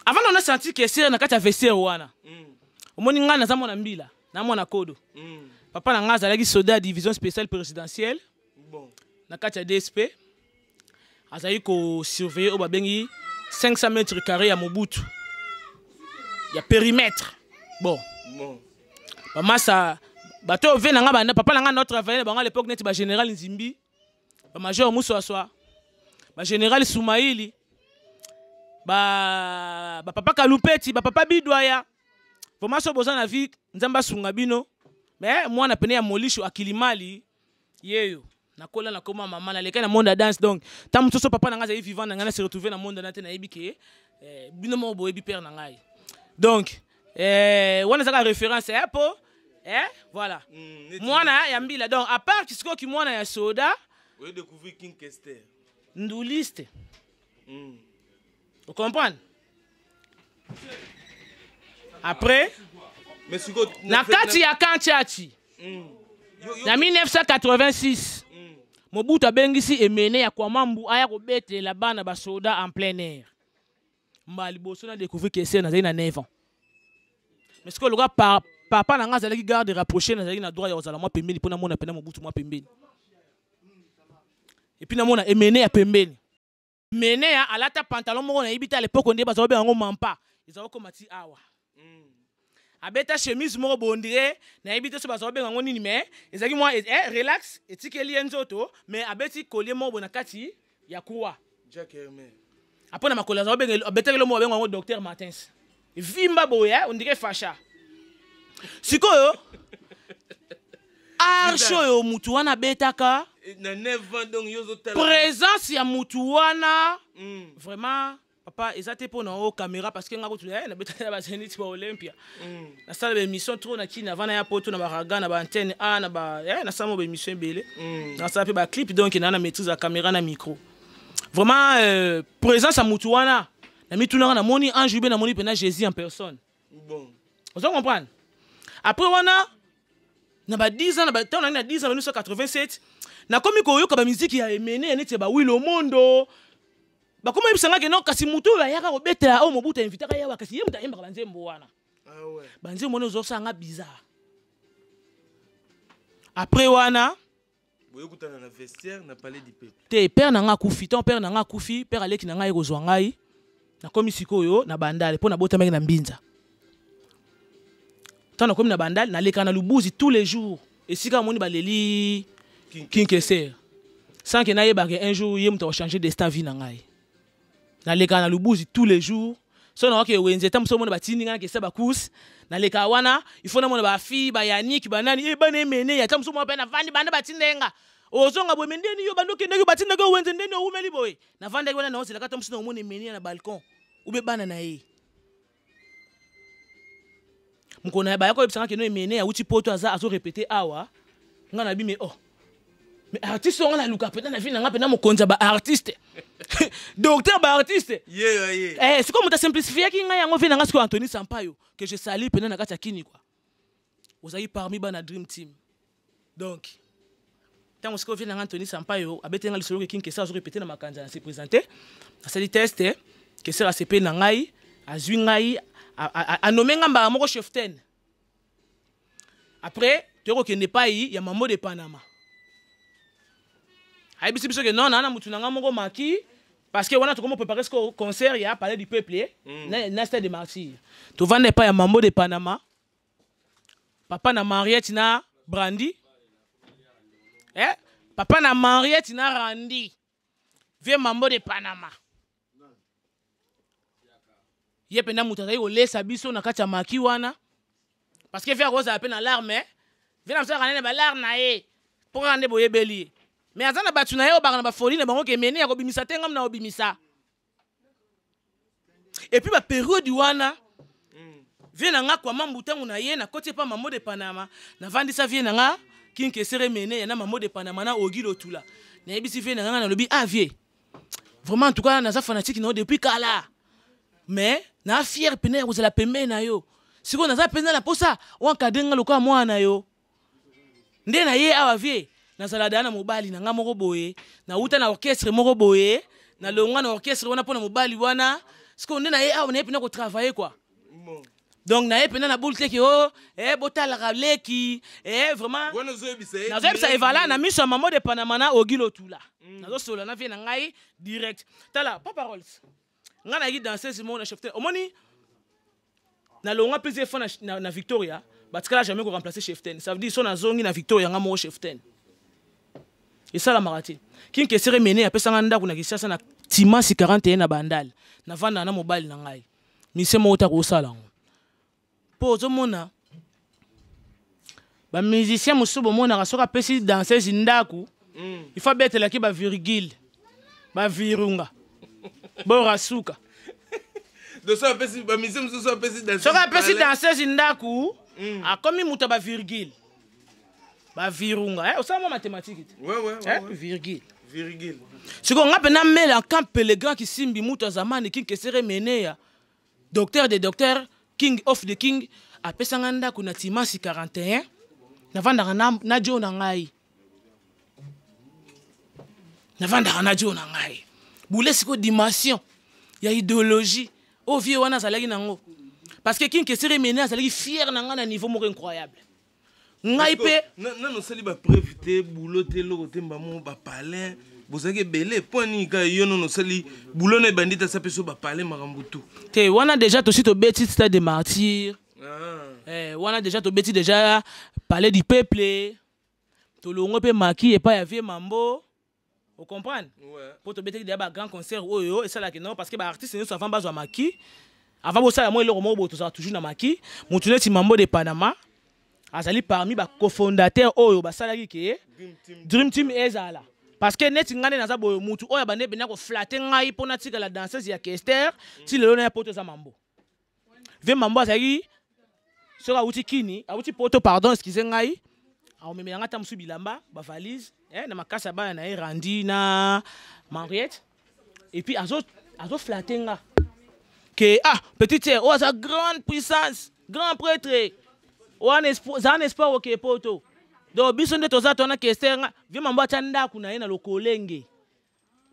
avant nana senti ke na kati ya vestiaire wana, omoni ngai naza mwana mbila na mwana kodo. Papa na ngai azalaki soldat ya division spéciale présidentielle. Na kati ya DSP, azalaki kosurveille oyo babengi 500 mètres carré ya Mobutu ya périmètre. Bon, bamasa bato oyo ve na nga banda papa na nga na travaille na bango à l'époque, neti bagénéral Nzimbi, bamajor Muswaswa, bagénéral Sumaili, bapapa Kalupeti, bapapa Bidwaya. Vraiment, so boza na vie, Nzambe asunga bino. Mais mwana pene ya Molisho Akilimali yeyo, nakola, nakoma mama, naleka na monde ya danse. Donc ntango mosusu papa na ngai azali vivant na ngai, na se retrouve na monde na te. Nayebi ke bino moko boyebi père na ngai. Donc wana ezaka référence po voilà. Mwana ya mbila, donc à part sikoyo mwana ya soda oye découvrir King Kester. Nduliste. Ocomprendre? Après Mais sikoyo na kati ya Kantiati, na 1986, Mobutu abengisi Emene ya Kwamambu aya kobetela bana basoda en plein air. Mbala liboso na découvrir Kester, nazali na 9 ans. Mais sikoyo lokola papa na ngai azalaki garde rapproché, nazalaki na droit ya kozala mwa pembeni mpo namona mpena Mobutu mwa pembeni, et puis namona Emene ya pembeni. Mene ya alata pantalon moko, nayebi te à l'époque nde bazala benga yango mampa, ezala kokoma ti awa. Abeta chemise moko bondire, nayebi te so bazala benga yango nini, mais ezalaki mwa relax, etikeli ye nzoto, mais abeti collier moko boye na kati ya croix. Jack Hermer. Apo na makolo azala benga, abetaki lo moko babenga yango Docteur Martins, vimba boye, on dirait facha. Sikoyo arche oyo mutu wana abetaka Na 9 ans, donc yo ozotala présence ya mutu wana. Vraiment papa, eza te mpo na o caméra, parce que nga kutu nabetaka na bazénith, ba Olympia. Nasala baémission trop na Kini avant naya poto, na baraga, na baantenne a na ba nasala mo baémission ebele. Nasala mpe baclip, donc naa na maîtrise ya caméra na micro. Vraiment, présence ya mutu wana, na mitunaka, namoni ange ube, namoni mpena Jésus en personne. Ozo comprendre? Après wana, na ba 10 ans, na ba ntango nangi na 10 ans, 1987, nakomi koyoka bamiziki ya Emene, ya neti ya bawilo mondo. Bakoma yebisanga ke non, kasi motu oyo ayaka kobetela oyo Mobutu ainvitaka ye awa, kasi ye moto ayembaka banzembo wana. Ah ouais. Banzembo wana ozosanga bizarre. Après wana Boyokutana na vestiaire na Palais du Peuple? Te, père na nga akufi. Ntango père na nga akufi, père aleki na ngai ye kozwa ngai, nakomi sikoyo na Bandale, mpo nabotamaki na Mbinza. Ntango nakomi na Bandale, naleka na Lubuzi tous les jours, esika amoni baleli King King Kester. Sans que nayebaka un jour ye moto akochanger destin vie na ngai. Nalekaka na Lubuzi tous les jours. So naoke wenze ta moso omona batindi ngai nakesa bacourse, nalekaka wana, il faut namona bafille, bayaniki, banani, e bana emene ya ta moso moko mpe navandi banda batinda ye nga. Ozonga boye, me ndeni yo banda okendaki batindaki yo wenze, ndeni owumeli boye. Navandaki wana naozelaka ta moso naomona emene ya na balcon ube bana na ye. Mokolo na ye baya koyebisanga keno emene awuti poto aza azorepete awa. Nga na bi me oh, mais artiste oyo nga naluka mpenza na vie na nga mpenza mokonzi ya baartiste, docteur baartiste. Ye ye. Eh, sikoyo moto asimplifiaki ngai yango vie na nga sikoyo Anthony Sampayo, que je salue mpenza na kati ya kini quoi. Ozali parmi bana Dream Team. Donc ntango sikoyo vie na nga Anthony Sampayo abeti nga lisolo ke King Kester azorepete na makanza, na se présente, asali test, Kester asepeli na ngai, azwi ngai, anome nga mbala moko chef ten. Après toyei kokende epai ya Mambo de Panama, ayebisi biso ke non, naa na mutu na nga moko maki, parce que wana tokomi préparer sikoyo concert ya Palais du Peuple na Stade de Martyr. Tovanda epai ya Mambo de Panama, papa na Mariette na Brandi, eh? Papa na Mariette na Randi, vieux Mambo de Panama ye mpenza moto azali kolesa biso na kati ya maki wana, parce que vieux akozala mpe na larme, vieux na biso azalaka nene balare na ye mpo kaka nde boyebeli ye, mais aza na bato na ye oyo baka na bafoli na bango ke mene ya kobimisa te, ngamu na kobimisa. Et puis baperiode wana vieux na nga kwama mbutangu na ye nakoti epa Mamo de Panama, navandisa vieux na nga King Kester Emene ya na Mamo de Panama na Ogi Lotula. Nayebisi vieux na nga, nalobi: ah vieux, vraiment, en tout cas naza fanatique na yo depuis kala, mais na fier pene ya kozala pembeni na yo. Sikoyo naza mpenza na posa oencadre nga lokola mwana na yo. Nde na ye awa vieux, nazala daya na mobali na nga moko boye, nauta na orchestre moko boye, nalongwa na orchestre wana mpo na mobali wana. Sikoyo nde na ye awa, na ye mpena kotravaille quoi. Donc na ye mpena na bulu teke o eh, botalaka leki eh, vraiment. Wana ozoyebisa ye? Nazoyebisa evala na miso ya Mamo de Panama na Ogi Lotula. Nazosola na vieux na ngai direct. Tala papa Rolls, ngai nayaki danseuse moko na chef te. Omoni, nalongwa plusieurs fois na Victoria, batikala jamais koremplacer chef ten. Ça veut dire so nazongi na Victoria, nga moko chef ten, esalamaka te. King Kester Emene apesanga ndako na Kinshasa na Timasi 41 na Bandal, navandaka na mobali na ngai mise moko ta kosala yango. Mpo ozomona bamusicien mosusu bomonaka soki apesi danseuse ndako, il faut abetelaki bavirgule, bavirunga, borasuka. Donc so apesi bamusicien mosusu apesi danseuse soki apesi palais. Danseuse ndako, akomi moto ya bavirgule, bavirunga, eh, osala mwa mathématique te? Ouais. Eh, ouais. Virgule. Virgule. Sikoyo nga mpe namela camp le grand Kisimbi, mutu ya zamani, King Kester Emeneya, docteur des docteurs, king of the king, apesanga ndako na Timasi 41, navandaka na jo na ngai, navandaka na jo na ngai bule. Sikoyo dimension ya idéologie oyo vieux wana azalaki nango, parce que King Kester Emene azalaki fier na ngai na niveau moko incroyable. Ngai mpe nano osali bapreuve te, boulot te, eloko te, mbamo bapalin bozalaki ebele. Mpo nini kaka yo nono osali boulot na ebandi te, asa mpe so bapalin makambo tu? Te, wana déjà tosi tobeti Stade de Martyr. Ah. Eh, wana déjà tobeti déjà Palais du Peuple, tolongo mpe maki epai ya vieux Mambo, ocomprendre? Ouais. Mpo tobetaki déjà bagrand concert oyo esalaki non, parce que baartiste nyonso avant bazwa maki, avant bosala mwa eloko moko boye, tozala toujours na maki. Motu neti Mambo de Panama azali parmi bacofondateur oyo basalaki ke Dream Team. Dream Team ezala, parce que neti ngai nde naza boye, mutu oyo abandi epena koflatter ngai mpo natikala danseuse ya Kester ti lelo na ya poto eza Mambo. Vieux Mambo azalaki soki awuti kini, awuti poto, pardon, excuse ngai, akomemela ngai ata mosusu bilamba, bavalise, eh, na makasi ya bana na ye Randi na Mariette. Et puis azoflatter nga ke ah, petite sœur oyo aza grande puissance, grand prêtre wana, zala na espoir oke poto. Donc biso nde toza twana Kester nga vieux Mambo atya ndako na ye na Lokolenge.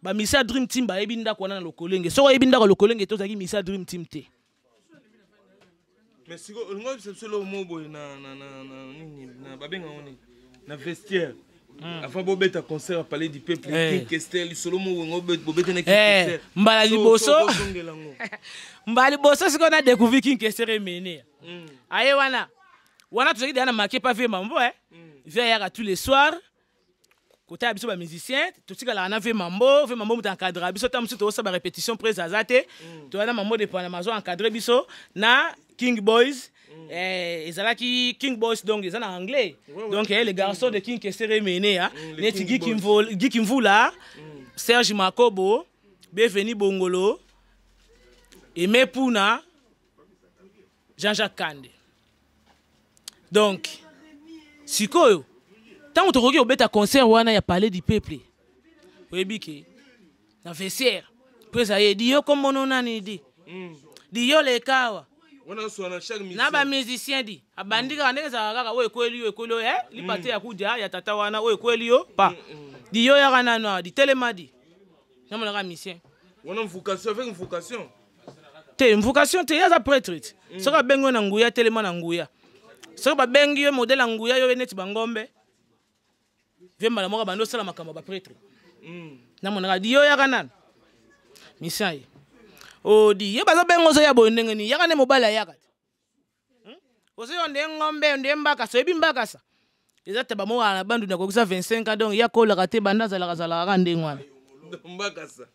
Bamisa Dream Team bayebi ndako wana na Lokolenge. Soki oyebi ndako ya Lokolenge te, ozalaki misa Dream Team te. Mais sikoyo olingi oyebisa biso eloko moko boye na nini, na babengango nini, na vestiaire avant bobeta concert ya Palais du Peuple? Eh. King Kester, lisolo moko boye bobeta na King Eh, Kester. mbala liboso. So ozongela yango. Mbala liboso sikoyo na découvrir King Kester Emene aye wana. Wana tozalaki deya na make pa vieux Mambo, eh. Vieux ayaka tous les soirs. Kotala biso bamusicien, totikalaka na ve Mambo. Ve Mambo moto encadra biso. Ta mosusu tozosala barépétition, prese aza te. Toya na Mambo de Panama, azo encadre biso na King Boys. Ezalaki King Boys, donc eza na anglais. Donc les garçons de King Kester Emeneya, neti Giki Mvula, Serge Makobo, Beveni Bongolo, Aimé Puna, Jean-Jacques Kande. Donc sikoyo, ntango tokoki kobeta concert wana ya Palais du Peuple, oyebi ke na vestiaire mpo eza ye di yo kombono nani di di yo leka awa na bamusicien di abandi kaka ndenge ezalaka kaka, oyo ekweli yo, ekweli yo, lipa te ya kudia ya tata wana, oyo ekweli yo pa di yo yaka nano awa di telema di namonaka musicien. Wana vocation avec vocation. Te, vocation te, ye aza prêtre ti. Soki abengi yo na nguya, telema na nguya. Soki babengi yo modèle ya nguya, yo ye neti bangombe vie mbala moko bandi osala makambo ya baprêtre. Namonaka di yo yaka nano mission ye odi ye bazobenga, ozoya boye ndenge nini? Yaka nde mobali ayaka te. Ozoyo nde ngombe nde mbakasa, oyebi mbakasa eza taba moko na bandu nakokisa 25 ans, donc ya kolaka te, banda azalaka azalaka kaka ndenge wana. Mbakasa.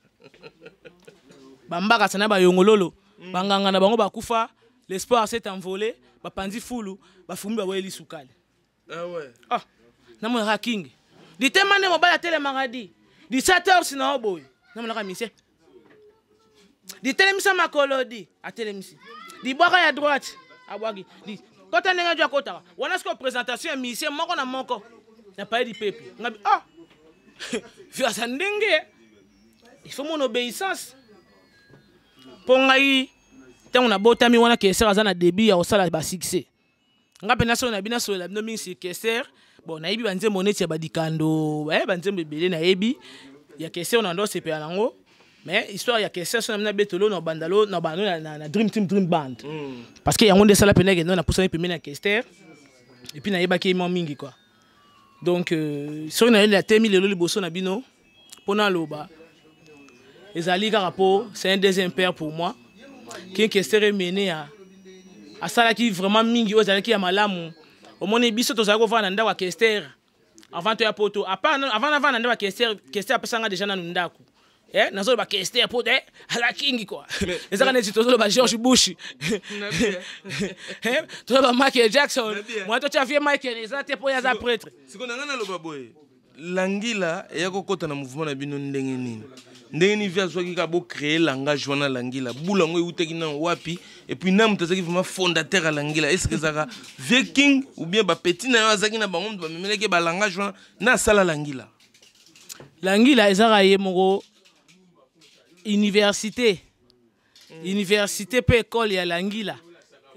Bambakasa na bayongololo, banganga na bango bakufa, l'espoir s'est envolé, bapanzi fulu, bafumi, baboyeli sukali. Ah ouais. Ah, namonaka King ditema nde mobali atelemaka di 17 heures na yo boye, namonaka misie ditelemisa makolo di atelemisi libwaka ya droite, abwaki di kota ndenge dio akotaka wana. Sikoyo présentation ya musicien moko na moko na Palais du Peuple, ngabi ah vieux aza ndenge il faut mon obéissance mpo ngai ntango nabotami wana, Kester aza na début ya kosala basuccès. Nga mpe nasola na bino, nasolela bino mingi sur Kester. Bon, nayebi banzembo neti ya badikando, banzembo ebele nayebi ya Kester na ndo osepela nango. Mais histoire ya Kester, so na bino abetolo na bandalo na bando na Dream Team, Dream Band, parce que yango nde esala pene ekende napusani pembeni ya Kester et puis nayebaki ye mwa mingi quoi. Donc soki nayeli atemi lelo liboso na bino mpo naloba, ezali kaka mpo c'est un deuxième père pour moi. King Kester Emeneya asalaki vraiment mingi oyo ezalaki ya malamu. Omoni biso tozalaki kovanda na ndako ya Kester avant toya poto. Avant navanda na ndako ya Kester, Kester apesanga déjà nanu ndako. Nazoloba Kester po ala kingi quoi, ezaka neti tozoloba George Bush, tozoloba Michael Jackson, mwa totya vie Michael eza te mpo ye aza prêtre. Sikoyo na ngai naloba boye, Langila eya kokɔta na mouvement na bino ndenge nini? Ndenge nini vieux azwaki kaka bocréer langage wana Langila? Bula yango eutaki nano wapi? Et puis na moto azalaki vraiment fondateur ya Langila, est ce que ezalaka vieux King ou bien bapeti na yo azalaki na bango moto bamemelaki balangage wana na asala Langila? Langila ezaka ye moko université. Université mpe école ya Langila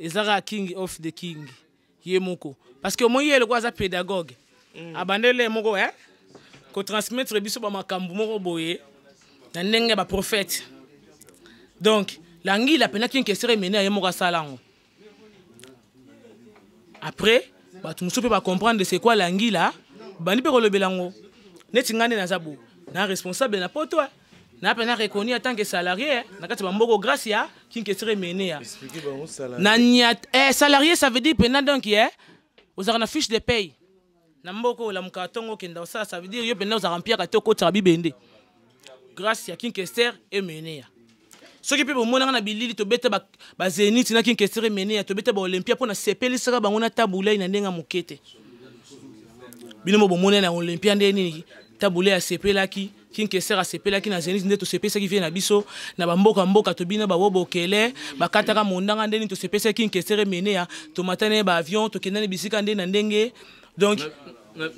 ezaka King of the King ye moko, parce que omoi ye lokola aza pédagogue, abandele moko kotransmettre biso bamakambo moko boye na ndenge ya baprophète. Donc Langila mpena King Kester Emeneya ye moko asala yango. Après bato mosusu mpe bacomprendre c'est quoi Langila, bandi mpe kolobela yango. Neti ngai nde naza bo na responsable na poto, na mpe na reconnu en tant que salarié na kati ya bamboko grâce ya King Kester Emeneya. Na niat salarié, ça veut dire mpena donc ozalaka na fiche de paye na mboka, olamukaka ntongo, okenda osala. Ça veut dire yo mpenza ozalaka mpiaka te, okotisaka bibende grâce ya King Kester Emeneya. Soki mpe bomonaka na bilili, tobeta bazénith na King Kester Emeneya, tobeta baolympia mpo na sepelisaka bango na tabulei na ndenge ya moke te. Bino mo bomoni na Olympia nde nini tabule asepelaki, King Kester asepelaki na Zénith nde tosepesaki vieux na biso na bamboka mboka, tobina bawobokele, bakataka mondanga nde nini tosepesaki King Kester Emeneya, tomatani ye baavion, tokendani bisika nde na ndenge. Donc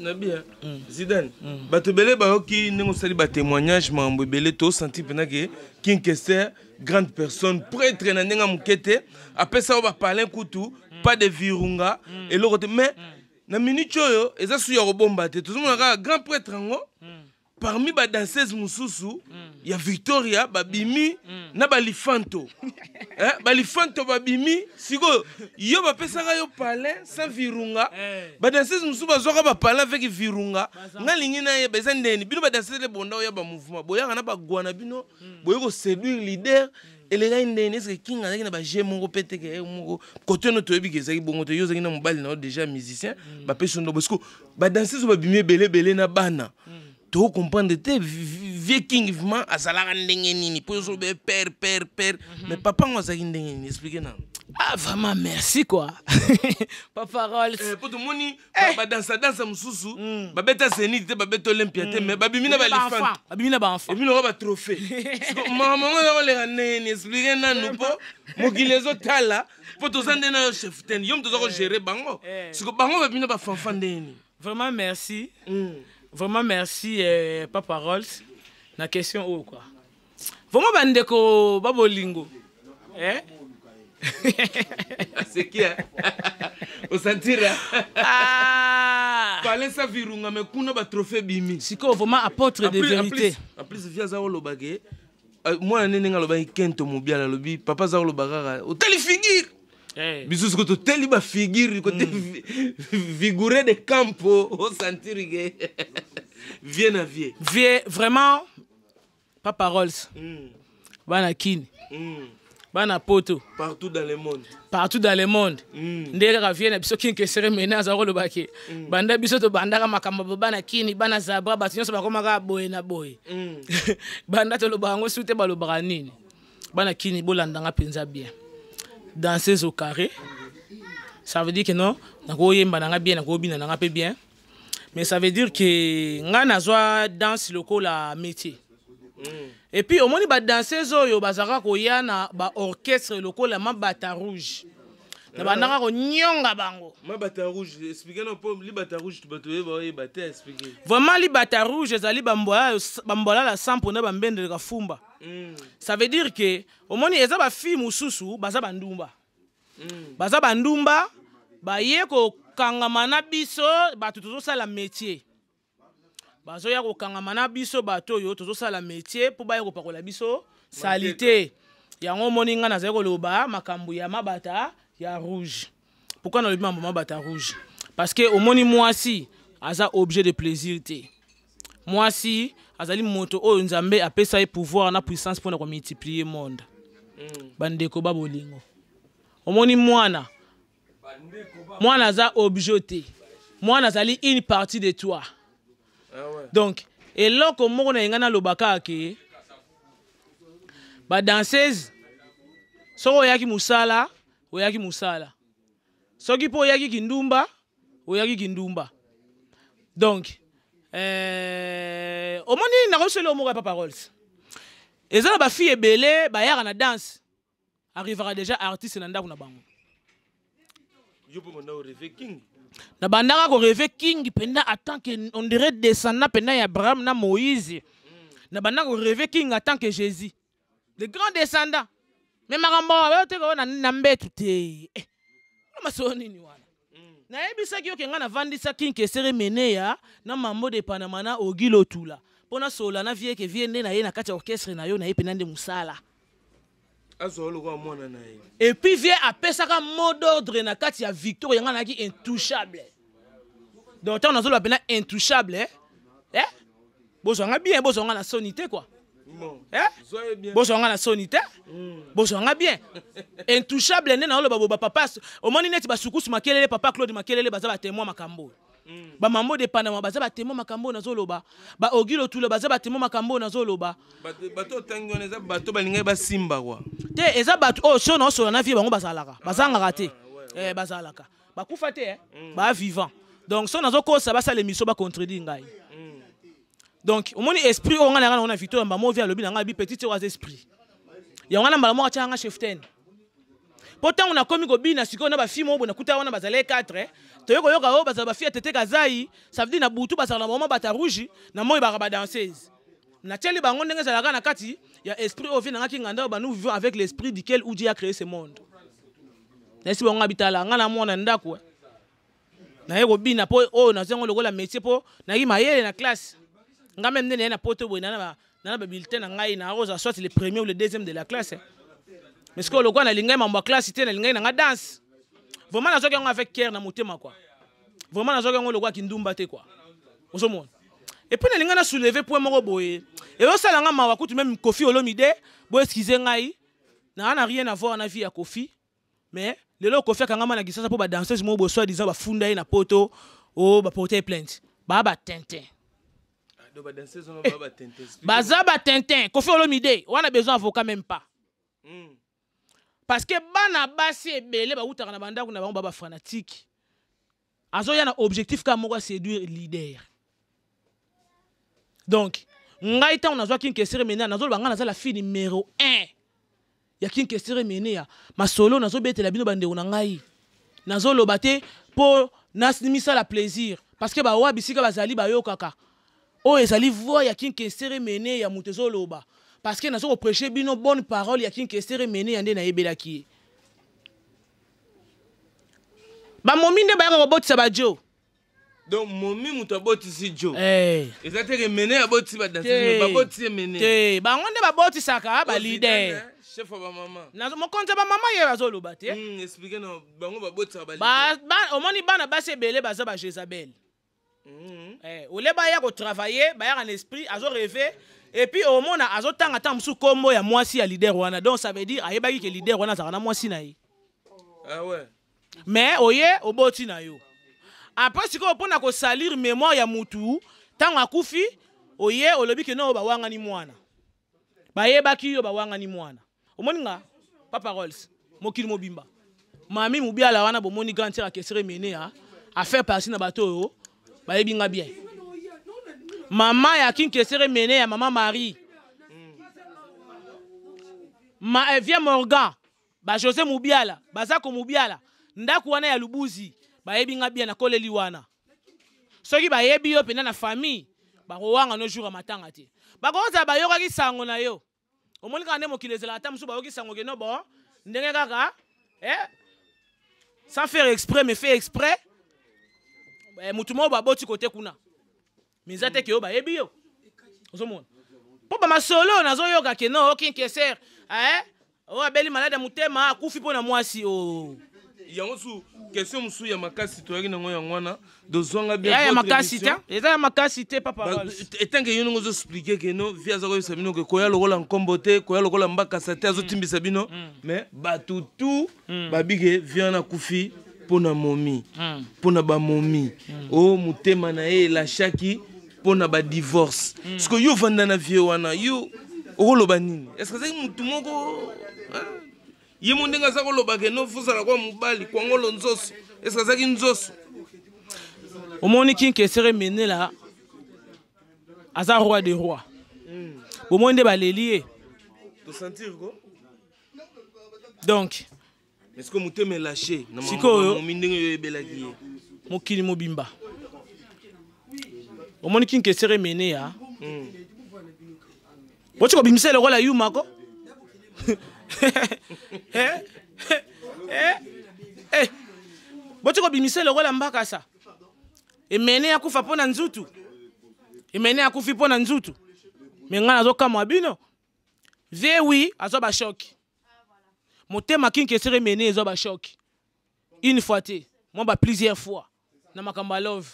na bien, Zidane, bato ebele bayoki ndenge osali batémoignage, makambo ebele tosanti mpena ke King Kester, grande personne, prêtre na ndenge ya moke te, apesa oyo bapalin kutu pas de virunga, eloko te. Mais na minute oyo eza su ya kobomba te, tozomona kaka grand prêtre yango parmi badanseuse mosusu ya Victoria babimi na balifanto, balifanto babimi. Sikoyo yo bapesaka yo palin sans virunga, badanseuse mosusu bazwaka bapalin avec virunga. Nga lingi nayeba eza ndeni bino badanseuse lebonda oyo ya bamouvement boyaka na bagwa na bino, boye koséduire leader elekai ndeni? Est-ce King azalaki na baje moko mpe teke moko kote no? Toyebi ke ezalaki bongo te. Yo ozalaki na mobali na yo déjà musicien, bapesi yo ndobo. Siko badanseuse oyo babimi ebele ebele na bana. Tocomprendre te vieux King vraiment azalaka ndenge nini, mpo ozoloba père, père, père, mais papa ngo azalaki ndenge nini? Explique nano. Ah, vraiment merci quoi, Papa Rolls. Mpo tomoni badansa dansa mosusu babeta Zénith te, babeta Olympia te, mais babimi na balifante. Babimi na baenfant. Ebi loko batrophée. Makambo yango eza koleka ndenge nini? Explique nanu, mpo mokili ezotala, mpo toza nde na yo chef ten, yo moto oza kogérer bango. Siko bango babimi na bafanfa ndenge nini? Vraiment merci. Vraiment merci, Papa Rolls, na question oyo quoi. Vraiment bandeko babolingo, eh? Aseki osantira. Ah! Palesa Virunga, me kuna batrophée bimi. Sikoyo vraiment apôtre de vérité. En plus vi aza koloba ke mwana nde ndenge alobaki kento mobiala, alobi papa aza koloba kaka otali figure. Biso siko toteli bafigure kote vigoureux de campo, osentir ke vie na vie. Vie vraiment, Papa Rolls. Bana Kini, bana Poto, partout dans le monde. Partout dans le monde. Nde kaka vie na biso Kinkesere mene aza koloba ke banda biso tobandaka makambo bo bana Kini, bana Zabra, bato nyonso bakomaka boye na boye. Banda toloba yango su te, balobaka nini? Bana Kini, bolandanga mpenza bien. Danseuse au carré, ça veut dire que non, nakoyemba nanga bien, nakobina nanga mpe bien, mais ça veut dire que ngai nazwa danse lokola métier. Et puis omoni badanseuse oyo bazalaka koya na baorchestre lokola Mabata Rouge, na bandaka konyonga bango. Mabata Rouge, explique no, mpo Libata Rouge bato oyeba oyeba te, explique. Vraiment, Libata Rouge ezali bambola sampo na bambendeleka fumba. Ça veut dire que omoni eza bafille mosusu baza bandumba. Baza bandumba, baye kokangama na biso bato tozosala métier. Bazoya kokangama na biso bato oyo tozosala métier mpo baya kopakola biso saleté. Yango omoni ngai nazali koloba makambo ya Mabata ya Rouge. Pourquoi nalobi mambo Mabata Rouge? Parce que omoni mwasi aza objet de plaisir te. Mwasi azali moto oyo Nzambe apesa ye pouvoir na puissance mpona komultiplier monde. Bandeko ba bolingo, omoni mwana, mwana aza objet te. Mwana azali une partie de toi. Ah ouais. Donc eloko moko na yenga naloba kaka ke badanseuse, soki oyaki mosala, oyaki mosala. Soki mpo oyaki kindumba, oyaki kindumba. Donc omoni nakoyebisa eloko moko ya Papa Rolls: eza na bafille ebele bayaka na danse, arrivera déjà artiste na ndako na bango. Yo mpo banda orêver King. Na bandaka korêver King mpenza en tant que on dirait descendant mpenza ya Abraham na Moïse. Na bandaka korêver King en tant que Jésus, le grand descendant. Mais makambo oyo te oyo na mbetu te. Eh, masolo nini wana? Nayebisaki yo ke ngai navandisa King Kesere Meneya na Mambo de Panama na Ogilo Tula mpo nasola na vie ke vie nde na ye na kati ya orchestre na yo na ye mpenza nde mosala. Azwa lokola mwana na ye. Et puis vie apesaka mot d'ordre na kati ya Victoire yanga, nayaki intouchable. Donc ntango nazoloba mpena intouchable, eh? Eh? Bozwanga bien, bozwanga na soni te quoi. Bon. Eh? Zwa ye bien. Bozwanga na soni te, bozwanga bien. Intouchable nde naoloba bo bapapa. Omoni neti basukusu Makelele, papa Claude Makelele, baza batémoin makambo oyo. Bamambo de Panama baza batémoin makambo oyo nazoloba. Baogilo Tula baza batémoin makambo oyo nazoloba. Bato otangi wana eza bato balingaki basimba kwa. Te, eza bato oyo so naosola na vie bango bazalaka, bazangaka te. Eh, bazalaka, bakufa te, eh? Baa vivant. Donc so nazokosa, basala émission, bacontredire ngai. Donc omoni esprit oyo ngai na ngai nango na Victor Mbamo, vi alobi na ngai bi petit oyo aza esprit yango wana. Mbala moko atiaka nga chef ten, mpo ntango nakomi kobina sikoyo na bafille moko boye nakuta wana, bazala 4. Toye koyoka oyo bazala bafille ya Tete Kazai. Ça veut dire na butu bazala na bango Mabata Rouge, na moi baka badanseuse. Natieli bango ndenge ezalaka na kati ya esprit oyo vie nangaki nganda oyo. Nous vivons avec l'esprit duquel où Dieu a créé ce monde. Nayesi bango nga bitala nga na mwana ndako, eh. Naye kobina mpo oyo nazwi yango lokola métier, mpo nayaki mayele na classe. Nga même nde naye na poto boye, na na babulletin na ngai nakozala soit le premier ou le deuxième de la classe, eh. Mais sikoyo lokola nalingai mambo ya classe te, nalingai nanga danse. Vraiment nazwaki yango avec cœur na motema quoi. Vraiment nazwaki yango lokola kindumba te quoi, ozomona. Et puis nalingai na soulever point moko boye ezosala nga mawa kutu même Kofi Olomide. Bo excuse ngai, naa na rien à voir na vie ya Kofi, mais lelo Kofi akangama na Kisasa mpo badanseuse moko boye soi disant bafunda ye na poto oyo baporte plainte, baa batintin. Baza batintin. Koffi Olomide wana besoin avocat même pas. Parce que bana basi ebele bautaka na bandako na bango, ba bafanatique, azoya na objectif kaka moko, aséduire leader. Donc ngai, ntango nazwa King Kester Emeneya, nazoloba ngai naza la fille numéro 1 ya King Kester Emeneya. Masolo nazobetela bino, bandeko na ngai, nazoloba te mpo misala plaisir, parce que bawa bisika bazali bayokaka oyo ezali voix ya King Kester Emeneya. Moto ezoloba parce que nazo koprêche bino bonne parole ya King Kester Emeneya. Nde nayebelaki ye, bamomi nde bayaka kobotisa bajo. Donc momi moto abotisi jo? Eh. Eza te ke Mene abotisi badanseuse, babotisi ye Mene? Te, bango nde babotisaka baleader. Chef ya bamama. Mokonzi ya bamama ye azoloba te. Explique na bango, babotisaka. Omoni, bana basi ebele baza ba Jézabel. Eh, ole baya kotravaille, bayaka na esprit azorêve, et puis omona azotanga ntango mosusu nkombo ya mwasi ya leader wana. Donc ça veut dire ayebaki ke leader wana azalaka na mwasi na ye. Ah ouais. Mais oye oboti na yo, après sikoyo mpona kosalir mémoire ya mutu, ntango akufi, oye olobi ke no, bawangani mwana, bayebaki yo, bawangani mwana. Omoni nga, Papa Rolls, mokili mobimba, mami Mobiala wana, bomoni grand sœur Kester Emeneya, afaire partie na bato oyo bayebi nga bien. Mama ya King Kester Emeneya, mama Marie, ma eh, vieux Morgan, ba José Mubiala, bazako Mubiala, ndako wana ya Lubuzi, bayebi nga bien. Nakoleli wana. Soki bayebi yo mpenza na famille, bakowanga no jour ya matanga te, bakozala bayokaki sango na yo. Omoni kaka nde mokili ezalaka, ata mosusu bayoki sango keno bon, ndenge kaka eh, sans faire exprès mais fait exprès, eh, motu moko baboti kote kuna, mais eza te ke yo bayebi yo. Ozomona mpo bamasolo nazoyoka ke no, King Kester, eh, oyo abeli malade ya motema, akufi mpo na mwasi o. Yango su question mosusu ya makasi toyaki nango, yango wana dozwanga bien. Ya makasi te, eza ya makasi te, Papa. Etanke yo ndenge ozoexpliquer ke no, vi aza koyebisa bino ke koya lokola nkombo te, koya lokola mbakasa te, azotimbisa bino. Mais bato tu babike vi wana akufi mpo na momi, mpo na bamomi o motema na ye elashaki mpo na badivorce. Parce que yo ovanda na vie wana, yo okoloba nini? Est ce que azalaki motu moko ye mo ndenge aza koloba ke no, fozala kwa mobali kwangolo nzoso? Est ce que azalaki nzoso? Omoni, King Kester Emeneya aza roi de roi. Bomoni nde baleli ye. Tosentir ko. Donc est ce que motema elâché na Sikoyo- momi ndenge yo oyebelaki ye? Mokili mobimba omoni King Kester Emeneya boti kobimisa lokola yuma ko. Eh? Eh? Eh. Boti kobimisa lokola mbakasa. Emene akufa mpo na nzutu, Emene akufi mpo na nzutu. Me ngai nazokamwa bino, vie wi azwa bachoc motema. King Kester Emene ezwa bachoc une fois te, mwa ba plusieurs fois na makambo ya love.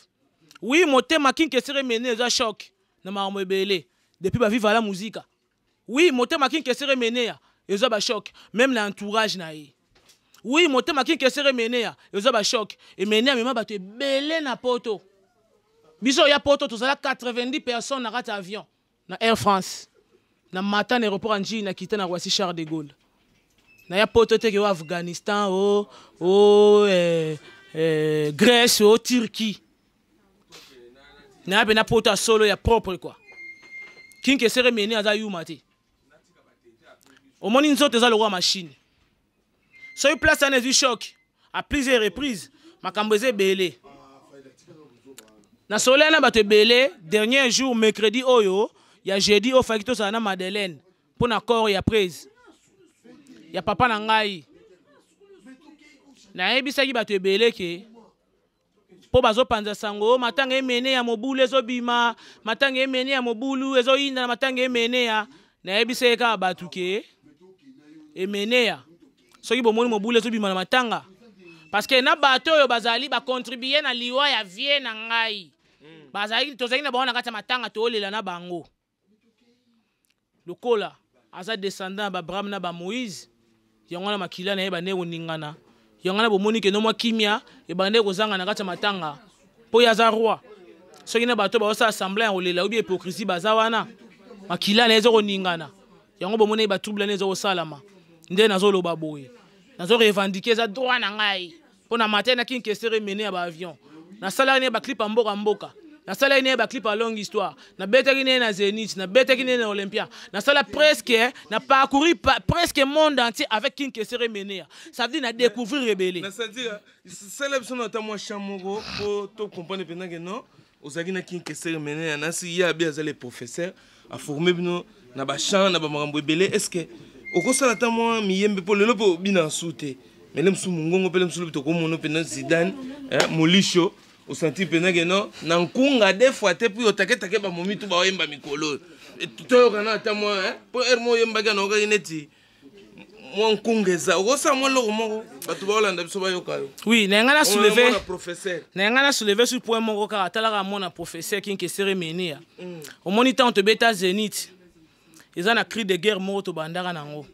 Oui, motema King Kester Emene eza choc na makambo ebele depuis baviva la Musica. Oui, motema King Kester Emeneya eza bachoc même na entourage na ye. Oui, motema King Kester Emeneya eza bachoc. Emene amema bato ebele na Poto. Biso ya Poto tozala 90 personnes na kati ya avion na Air France. Na mata na aéroport ya Ndjili, na kita na Roissy Charles de Gaulle. Na ya Poto teke o Afghanistan o Grèce o Turquie, na ya mpe na Poto ya solo ya propre quoi. King Kester Emene aza yuma te. Omoni, nzoto eza lokola machine. Soki place wana ezwi choc à plusieurs reprises, makambo eza ebele. Nasololi na bato ebele dernier jour, mercredi oyo ya jeudi oyo faki tozala na Madeleine mpo na corps ya prise ya papa na ngai. Nayebisaki bato ebele ke mpo bazopanza sango matanga Emene ya mobulu ezobima, matanga Emene ya mobulu ezoyinda na matanga Emene ya. Nayebisa ye kaka bato ke Emeneya, soki bomoni mobulu ezobima na matanga, parce que na bato oyo bazali bacontribue na liwa ya vie na ngai, bazalaki, tozalaki na bango na kati ya matanga, toolela na bango. Lokola aza descendant ya baAbraham na baMoïse, yango wana makila na ye bande koningana. Yango wana bomoni keno mwa kimia ebande kozanga na kati ya matanga, mpo ye aza roi. Soki na bato baosala semblant ya kolela obi hypocrisie baza wana, makila na ye eza koningana. Yango bomonaki batrouble wana eza kosalama. Nde nazoloba boye, nazo revendiquer, eza droit na ngai mpo na matin na Kinkesere mene ya baavion. Nasalaki naye baclip ya mboka mboka, nasalaki naye baclip ya longue histoire, nabetaki naye na Zénith, nabetaki naye na Olympia, nasala presque na parcouru presque monde entier avec Kinkesere Menea. Ça veut dire na découvrir ebele. Sala biso na ata mwa champ moko mpo tocomprendre mpenza ke non, ozalaki na Kinkesere Menea. Nasi ye abe aza le professeur, aforme bino na bachamp na bamakambo ebele. Est ce que okosala ata mwa miyembe mpo lelo mpe obina nsu te, mais le mosusu mongongo mpe le mosusu lobi tokomona mpenza Zidane Molisho, osanti mpenza ke non, na nkunga des fois te, puis otaketake bamomi tu baoyemba mikolo oyo. Toyokana ata mwa mpo heure mo oyembaki anaokaki neti mwa nkunga eza, okosala mwa eloko moko bato baolanda biso bayoka yo. Oui, na ngai na soulever mwana professeur. Na ngai na soulever sur point moko kaka, talaka mwana professeur Kinkesere Menea. Omoni ntango tobeta Zénith, eza na cri de guerre moko tobandaka nango.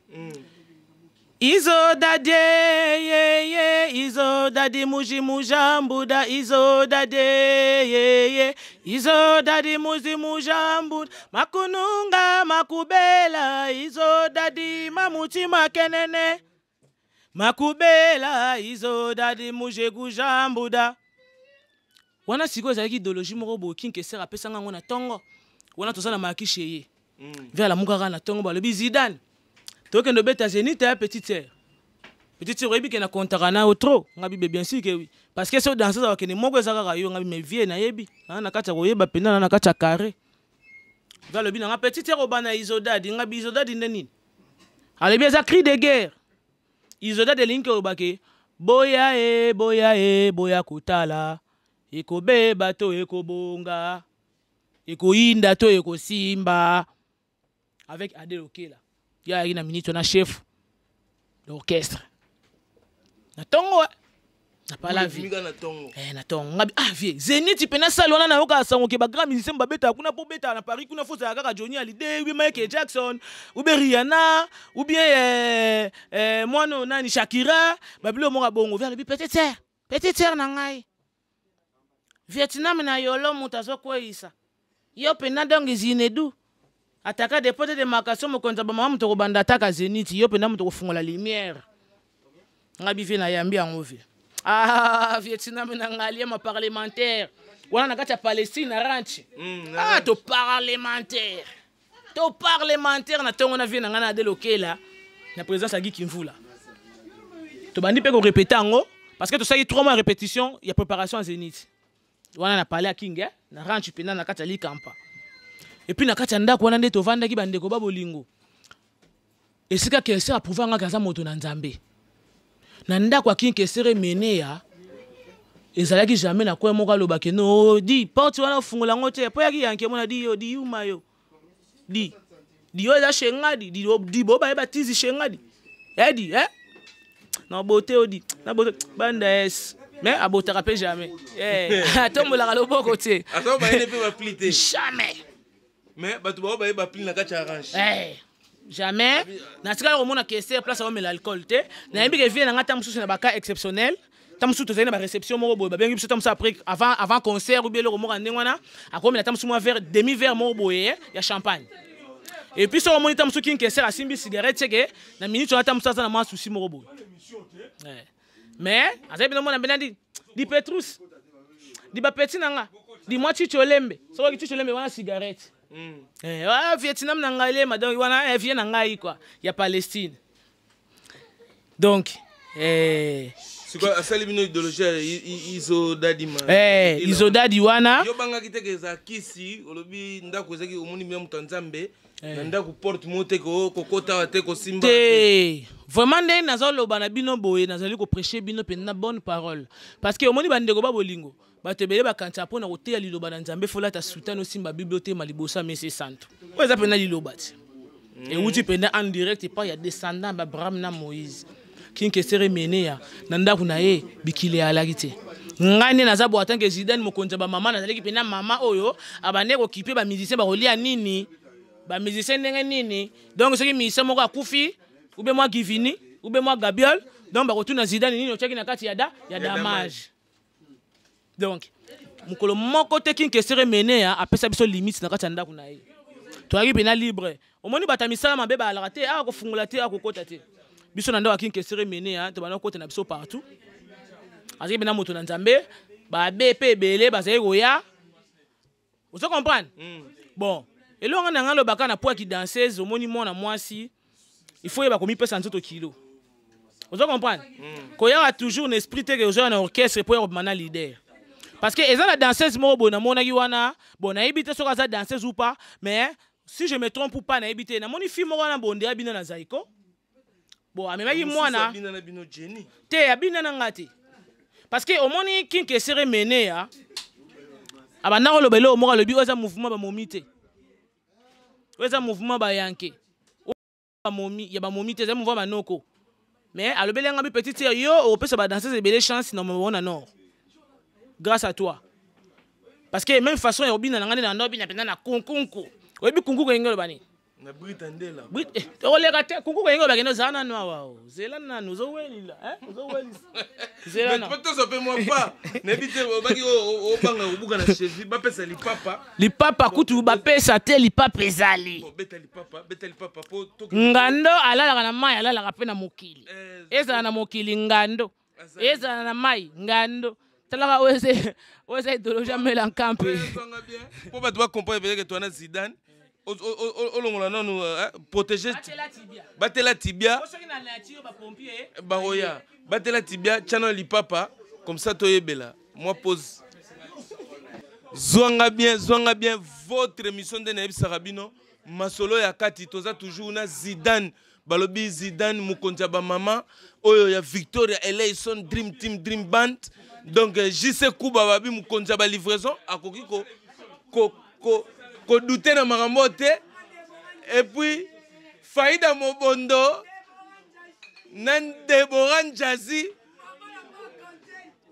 Izo dadie ye ye, izo dadi muji mujambuda, izo dadie ye ye, izo dadi muji mujambuda, makununga makubela, izo dadi mamuti makenene, makubela, izo dadi muje kujambuda. Wana sikoyo ezalaki idéologie moko boye Kinkesere apesanga yango na ntongo wana toza na makishe ye. Ve alamuka kaka na ntongo, balobi Zidane, tokende obeta Zénith ya petite sœur. Petite sœur, oyebi ke na kontaka na yo trop. Nga bibe, bien sûr que oui, parce que so danseuse akende moko eza kaka yo. Nga bi, mais vie nayebi na na kati ya koyeba mpenza na na kati ya carré. Ve alobi na nga, petite sœur, obana izodadi. Nga bi, izodadi nde nini? Alobi eza cri de guerre. Izodadi elingi koloba ke boya e boya e boya kotala ekobeba to ekobonga, ekoyinda to ekosimba. Avec Adel Okela, ye ayaki na minute wana chef d'orchestre na ntongo na pala vie. Na ntongo. Na ntongo ngabi, ah vie, Zénith mpe sala wana, nayoka sango ke bagrand musicien babetaka kuna. Mpo betaka na Paris kuna, fozala kaka Johnny Hallyday ou bien Michael Jackson ou bien Rihanna ou bien mwana oyo nani, Shakira, babilo moko ya bongo. Vie alobi, petite sœur, petite sœur na ngai, Vietnam na yolo moto azokweyisa yo mpenza. Donc Zinedu ataka de pote de makaso, mokonzi ya bamama, moto kobanda ataka Zénith, yo mpenza moto kofungola lumière. Nga bi, vie, nayambi yango. Vie, ah, Vietnam na ngai aliema parlementaire wana na kati ya Palestine na ranch. Ah, to parlementaire, to parlementaire na ntongo na vie na ngai na Adelokela na présence ya Guy Kimvula. Tobandi mpe korépéter yango parce que tosalaki 3 mois ya répétition ya préparation ya Zénith wana na palais ya King, na ranch mpenza na kati ya likampa. Et puis na kati ya ndako wana nde tovandaki, bandeko ba bolingo, esika Kester aprouva ngaki aza moto na Nzambe. Na ndako ya King Kesere Menea ezalaki jamais na coin moko alobaki no di porte wana ofungola yango te mpo yaki yanke mona di yo di yuma yo di di yo eza shengadi di di bo bayeba tizi shengadi edi na bote yo di na bote banda es, mais abotaka mpe jamais, atombolaka loboko te. Ata bayene mpe bapli te. Jamais. Mais bato bao bayeba pli na kati ya ranch. Jamais natikala komona Kester place aomela alcool te. Nayebi ke vie na nga, ta mosusu na bacas exceptionnel, ta mosusu tozali na baréception moko boye, babengi biso ta mosusu après, avant concert ou bien eloko moko ya ndenge wana, akomela ta mosusu mwa verre, demi verre moko boye ya champagne. Et puis soki omoni ta mosusu King Kester asimbi cigarette, seke na minute wana ta mosusu aza na mwa souci moko boye. Mais azali bino mona mbena di di Petrus di bapeti na nga di mwa chichi olembe, soki chichi olembe wana cigarette. Ah, Vietnam na ngai lema, donc wana vie na ngai quoi ya Palestine, donc Sikoyo asali bino idéologie ya izodadi ma izodadi wana. Yo bangaki te ke eza kisi, olobi ndako ezaki, omoni bino moto ya Nzambe na ndako, porte moko te kokota awa te, kosimba. Te, vraiment nde nazoloba na bino boye, nazali koprêche bino mpenza bonne parole, parce que omoni bandeko ba bolingo, bato ebele bakanisa mpona koteya liloba na Nzambe folata soutane, osimba Bible, otema liboso ya mese santo. Oyo eza mpenza liloba ti ewuti mpenza en direct epai ya descendant b'Abraham na Moïse. Kinkesere Menea na ndako na ye bikili alaki te. Ngai nde naza bo atanke Zidane, mokonzi ya bamama, nazalaki mpenza mama oyo abandeki kokipe bamusicien, bakolia nini, bamusicien ndenge nini. Donc soki musicien moko akufi ube mwa Givini ube mwa Gabiol, donc bakotuna Zidane nini otiaki na kati ya da ya damage. Donc mokolo moko te King Kester Emeneya apesa biso limite na kati ya ndako na ye. Toyaki mpena libre. Omoni bato ya misala mabe bayalaka te, awa kofungola te, awa kokota te. Biso na ndako ya King Kester Emeneya tobanda kokota na biso partout. Azalaki mpena moto na Nzambe, babe mpe ebele bazali koya. Ozo comprendre? Bon, eloko nga na nga lobaka na poids ki danseuse, omoni mwana mwasi, il faut yeba komipesa nzoto kilo. Ozo comprendre? Koyaka toujours na esprit te ke ozoya na orchestre po ya kobima na leader. Parce que eza na danseuse moko boye namonaki wana, bon nayebi te soki aza danseuse ou pas, mais si je me trompe ou pas nayebi te, namoni fille moko wana bonde abina na Zaiko. Bon, amemaki mwana te, abina na nga te. Parce que omoni King Kester Emeneya abanda koloba eloko moko, alobi oyo eza mouvement bamomi te, oyo eza mouvement bayanke bamomi ya bamomi te, eza mouvement banoko. Mais alobeli nga bi petite sœur, yo okopesa ba danseuse ebele chance na mobongo na nord grâce à toi. Parce que même façon ya kobina na nga nde na ndo bina mpenza na kunkunku. Oyebi kunkunku elingi oloba nini? Na Brita Ndela. Brita, tokoleka te, kunkunku elingi oloba kende ozala nanu awa o. Zela nanu, ozowelila, hein? Ozowelisa. Zela nanu. Mais tozwa mpe mwa pa. Nayebi te, obaki obanga kobuka na cheville, bapesa lipapa. Lipapa kutu bapesa te, lipapa ezali. Bon, beta lipapa, beta lipapa po toke. Ngando alalaka na mai, alalaka mpe na mokili. Ezala na mokili ngando. Ezala na mai ngando. Talaka oyo eza, oyo eza idéologie ya Melankampe. Oyo ezanga bien. Po bato ba comprendre peut-être que toi na Zidane, olongola nanu, protéger. Batela tibia. Batela tibia. Po soki na nature ba pompier, bakoya. Batela tibia, tchana lipapa, comme ça toyebela. Moi pose. Zwanga bien, zwanga bien votre émission de nayebisaka bino masolo ya kati, toza toujours na Zidane. Balobi Zidane mokonzi ya ba mama oyo ya Victoria Eleison Dream Team Dream Band. Donc JC Kuba babi mokonzi ya ba livraison akoki ko ko ko ko douter na makambo te. Et puis Faida Mobondo na Deborah Njazi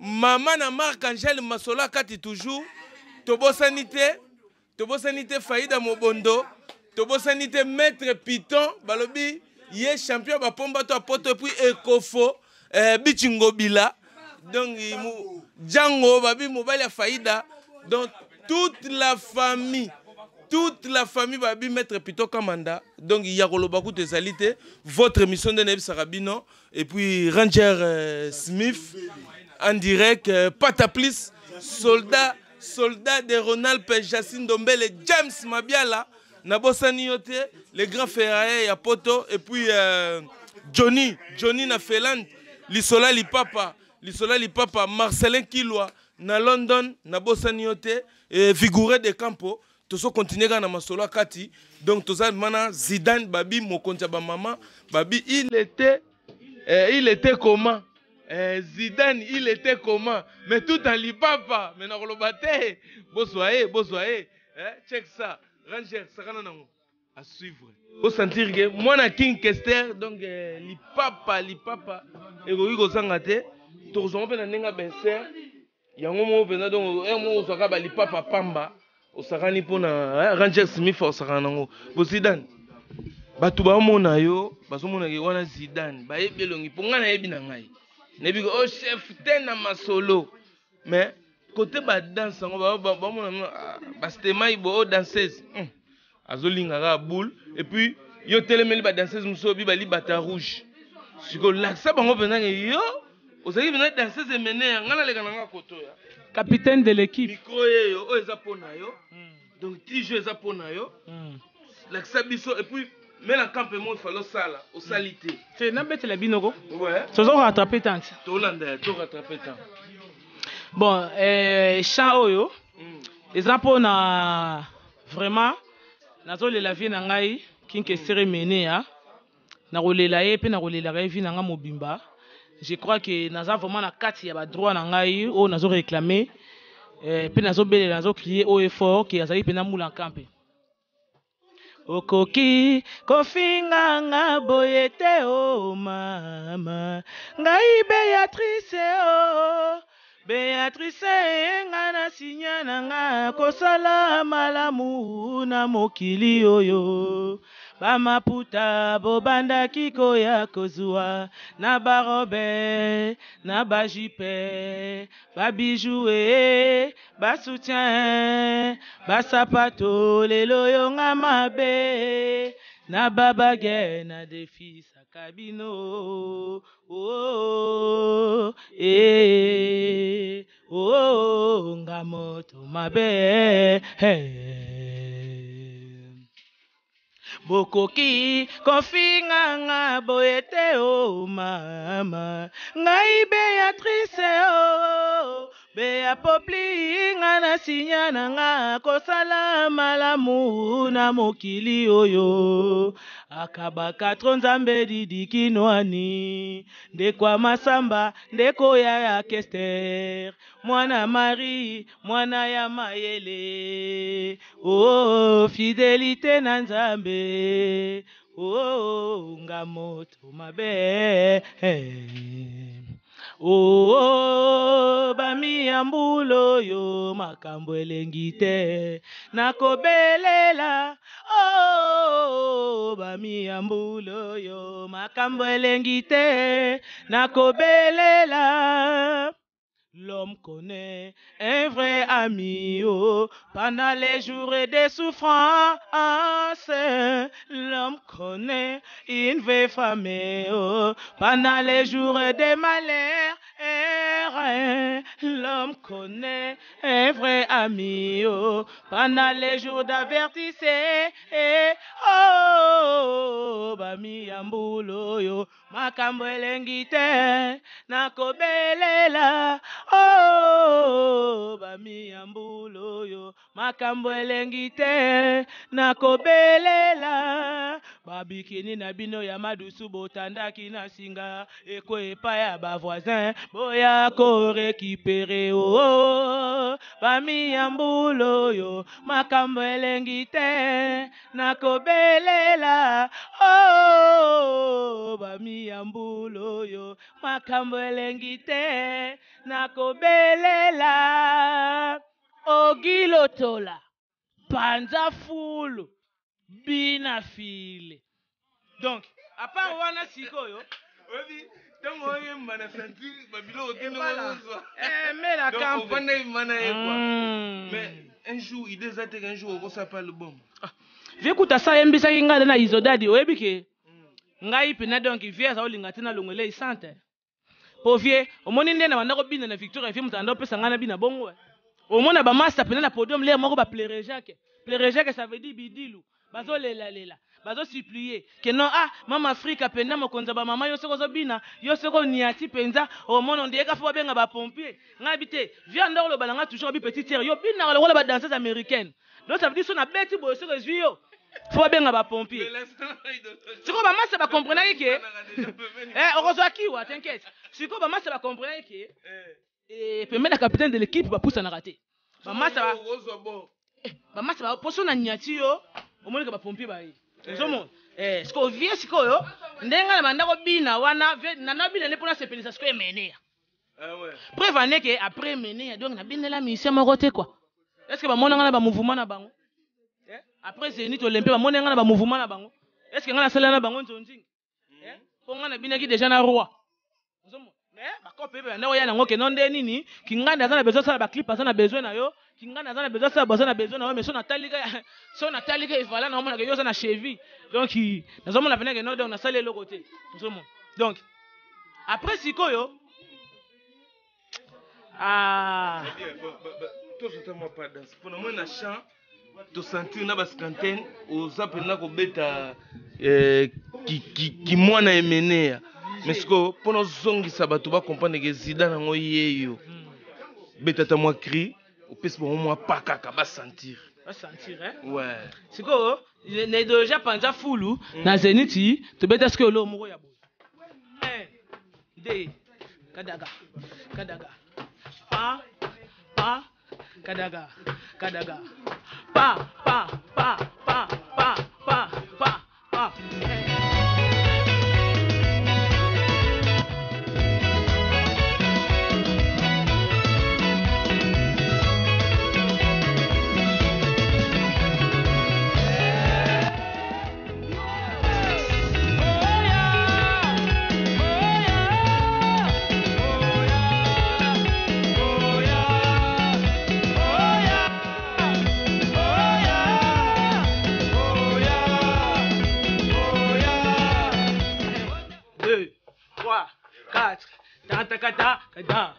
mama na Marc Angel masolo akati toujours tobosani te. Tobosani te Faida Mobondo, tobosani te Maître Python, balobi ye champion ba pomba to poto et puis Ekofo, Bichingobila. Donc Django babi mobali ya Faida. Donc toute la famille, toute la famille babi Maître Python Kamanda. Donc ya koloba kutu ezali te votre émission de nayebisaka bino et puis Ranger Smith en direct, Pataplis, soldat de Ronald P, Jacine Dombele, James Mabiala, nabosani yo te, le grand ferrailleur ya poto et puis Johnny, Johnny na Finlande, Lisola Lipapa, Lisola Lipapa, Marcelin Kilwa na London, nabosani yo te, et Vigoureux de Campo, tozo continuer kaka na masolo ya kati. Donc toza mana Zidane babi mokonzi ya ba mama, babi il était comment? Zidane, il était comment? Mais tout en lipapa, mais na koloba te. Bozwa ye, bozwa ye. Check ça. Ranger, sakana nango. À suivre. Au sentir que moi na King Kester, donc lipapa, lipapa ekoki kozanga te. Tozongo pe na ndenga benser. Yango moko penza, donc, moko ozwaka ba lipapa pamba. Osakani pona Ranger Smith osakana nango. Bo Zidane, bato baomona yo, bazomona ke wana Zidane, bayebi elongi po ngai nayebi na ngai. Nayebi ke, oh, chef te na masolo. Mais côté ba danse yango, baomona no, ah, ba stemai bo, oh, danseuse. Azolinga kaka boule. Et puis, yo telemeli ba danseuse mosusu obi ba libata rouge. Siko lakisa bango penza ke yo ozalaki penza danseuse emene ya ngai naleka na ngai koto ya. Capitaine de l'équipe. Micro yeyo oyo eza po na yo. Donc tijo eza po na yo. Lakisa biso et puis mela camp mo il fallait sala osali te. C'est na betela bino ko. Ouais. Tozo rattraper temps. Tolanda ya to rattraper temps. Bon, chant oyo. Eza po na vraiment nazolela vie na ngai King Kester Emeneya. Nakolela ye pe nakolelaka ye vie na ngai mobimba. Je crois que naza vraiment na kati ya ba droit na ngai oyo nazo réclamer pe nazo belela, nazo crier haut et fort que azali pe na moula nkampe. Okoki kofinga nga boye te o mama, ngai Béatrice o Béatrice, nga na sinya na nga kosala malamu na mokili oyo. Bamaputa bobandaki koya kozwa na barobe na bajipe babiju e basoutien basapato lelo yonga mabe na babage na defisaka bino oh, eh, oh, nga moto mabe eh. Bokoki kofinga nga boye te o mama ngai Beatrice o Bea Popli nga na sinya na nga kosala malamu na mokili oyo akabaka tro nzambe didi kinwani ndeko ya masamba ndeko ya kester mwana Marie mwana ya mayele oh fidelite na nzambe oh nga moto mabe oh bami ya mbula oyo makambo elengi te nakobelela oh bami ya mbula oyo makambo elengi te nakobelela. L'homme connaît un vrai ami oh, pendant les jours de souffrance. L'homme connaît une vraie femme oh, pendant les jours de malheur. L'homme connaît un vrai ami oh, pendant les jours d'avertissement. Oh, bami ya mbula oyo makambo elengi te nakobelela oh bami ya mbula oyo makambo elengi te nakobelela babikini na bino ya madusu botandaki na singa ekwe epai ya bavoisin boya korécupérer o bami ya mbula oyo makambo elengi te nakobelela oh bami ya mbula oyo makambo elengi te nakobelela ogilotola panza fulu bina file. Donc à part wana sikoyo oyebi ntango oyemba na sentir babiloko te ozwa mela kampe ovanda yemba na ye quoi. Mais un jour idée eza te qu'un jour okosala pa album? Vie kuta sa ayembisaki ngai na isodadi oyebi ke ngai mpena donc vie aza olinga te nalongwela esante po vie omoni nde na banda kobina na Victoria vie moto anda opesa ngai na bina bongo omona bamaster mpena na podium lere moko baplere jacques plere jacques, ça veut dire bidilu bazolelalela bazosupplier ke non ah mama Afrika mpenza mokonzi ya bamama yo soki ozobina yo soki oniati mpenza omona ondiyeka fo babenga bapompier ngai bi te vie anda koloba na ngai toujours abi petite sœur yo binaka lokola badanseuse américaine. Donc ça veut dire so nabeti boye soki ezwi yo fo babenga bapompier. Sikoyo bamasa bakomprenaki ke okozwa kiwa, t'inquiète. Sikoyo bamasa bakomprenaki ke pembeni ya capitaine de l'équipe bapusanaka te bamasa bamasa poso na niati yo omonika bapompier baye ozomona sikoyo vie sikoyo ndenge na banda kobina wana nana bina nde mpona sepelisa sikoyo emenea preuve ane ke après emenea donc nabinela musicien moko te quoi. Est ce que bamonanga na bamouvement na bango après Zénith Olympia? Bamonanga na bamouvement na bango? Est ce que ngai nasalela na bango nzonzingi mpo ngai nabinaki déjà na roi? Mais bakope mpe banda koya nango keno nde nini kingandi aza na besoin asala baclip aza na besoin na yo kingandi aza na besoin asala aza na besoin na yo. Mais so natalika evala naomonaka yo oza na cheville donc nazomona pene keno donc nasali eloko te ozomona. Donc après sikoyo ah tozota mwa pas danse mpona moi na champ tosentir na bascantene oza mpenza kobeta kimwana emeneya. Mais sikoyo mpona ozongisa bato bacomprendre ke zida nango yeyo beta ata mwa cri opesi bango mwa pa kaka basentir. Basentir eh? Ouais. Sikoyo na idéologie panza fulu na Zénith tobeta sikoyo eloko moko ya boye 1 2 kadaga kadaga pa pa kadaga kadaga pa pa pa pa pa pa pa pa. kada.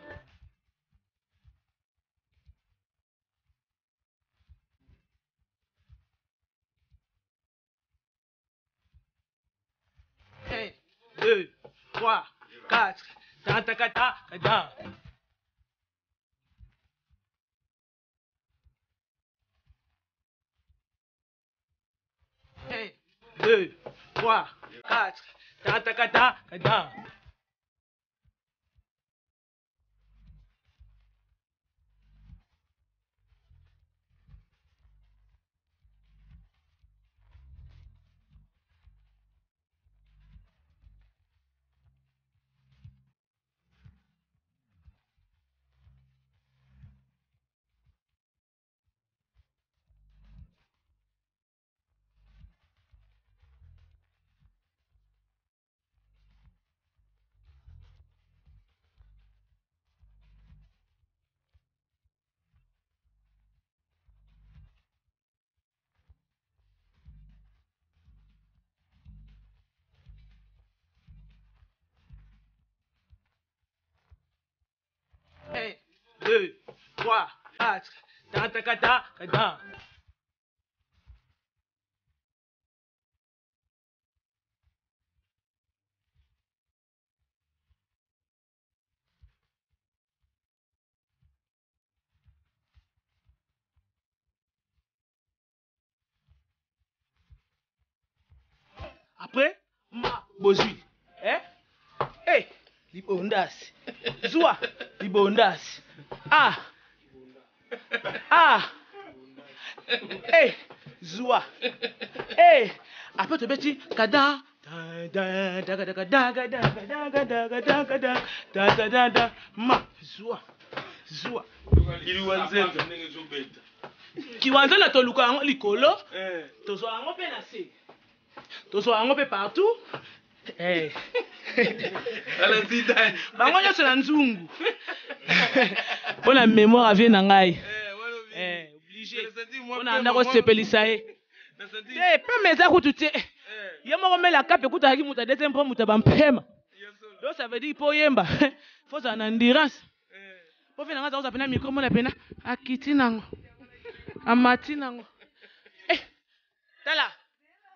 Un, deux, trois, quatre, ta ta ta ta ta. Un, deux, trois, quatre, ta ta ta ta ta. Un, deux, trois, quatre, ta ta ta ta ta. Après, ma bozui. Eh? Eh, libondasi. Zwa libondasi. Ah. Ah. Eh, zwa. Eh, après tobeti kada da da da da da da da da da da da da da da da da ma zwa zwa Kiliwanzenza ndenge ezobeta. Kiwanzela toluka yango likolo, tozwa yango mpe na se, tozwa yango mpe partout. Eh. Ala Zidane. Bango nyonso na nzungu mpo na mémoire avie na ngai. Eh, wana obi. Eh, obligé Nasenti mwa mpo na pema, nda mwa- kosepelisa ye Nasenti- te pema eza kutu te. Eh, Ye moko mela kape kutu azalaki moto adete mpo moto ya bampema. ya solo. Donc ça veut dire mpo oyemba fo ozala na endurance. Eh. Mpo fe na ngai aza kozwa pena micro mona pena akiti nango amati nango. Eh, tala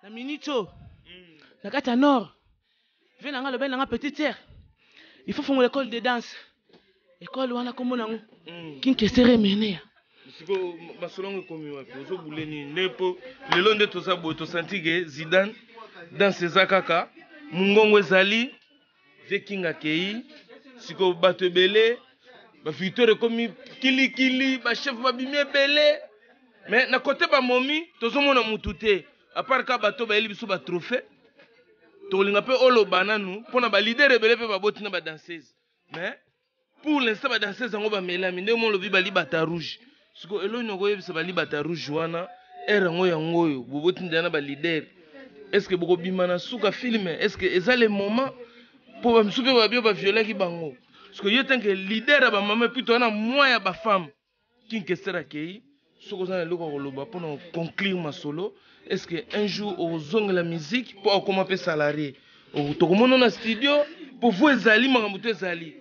na minute oyo na kati ya nord ve na ngai alobeli na ngai petite sœur, il faut fongola école de danse, école wana kombo nango Kinkesere Emeneya. Sikoyo masolo yango ekomi wapi? Ozobule nini nde mpo lelo nde toza boye tosanti ke Zidane danse eza kaka mongongo ezali Viking akei sikoyo bato ebele bavictoire ekomi kilikili bachef babimi ebele mais na kote bamomi tozomona mutu te apart ka bato bayeli biso batrophée. Tokolinga mpe oloba nanu mpona baleader ebele mpe baboti na badanseuse, mais pour l'instant badanseuse yango bamelami ndenge mo olobi balibata rouge. Sikoyo eloni okoyebisa balibata rouge wana ere yango yango oyo bobotindela na baleader, est ce que bokobima na suka film? Est ce que eza le moment mpo bamisu mpe babio baviolaki bango? Sikoyo yo tanke leader ya bamama epuis toza na mwa ya bafemme King Kester akei, soki oza na eloko ya koloba mpona conclure masolo, est ce que un jour okozongela musique mpo akoma mpe salarié, tokomona na studio mpo vo ezali makambo to ezali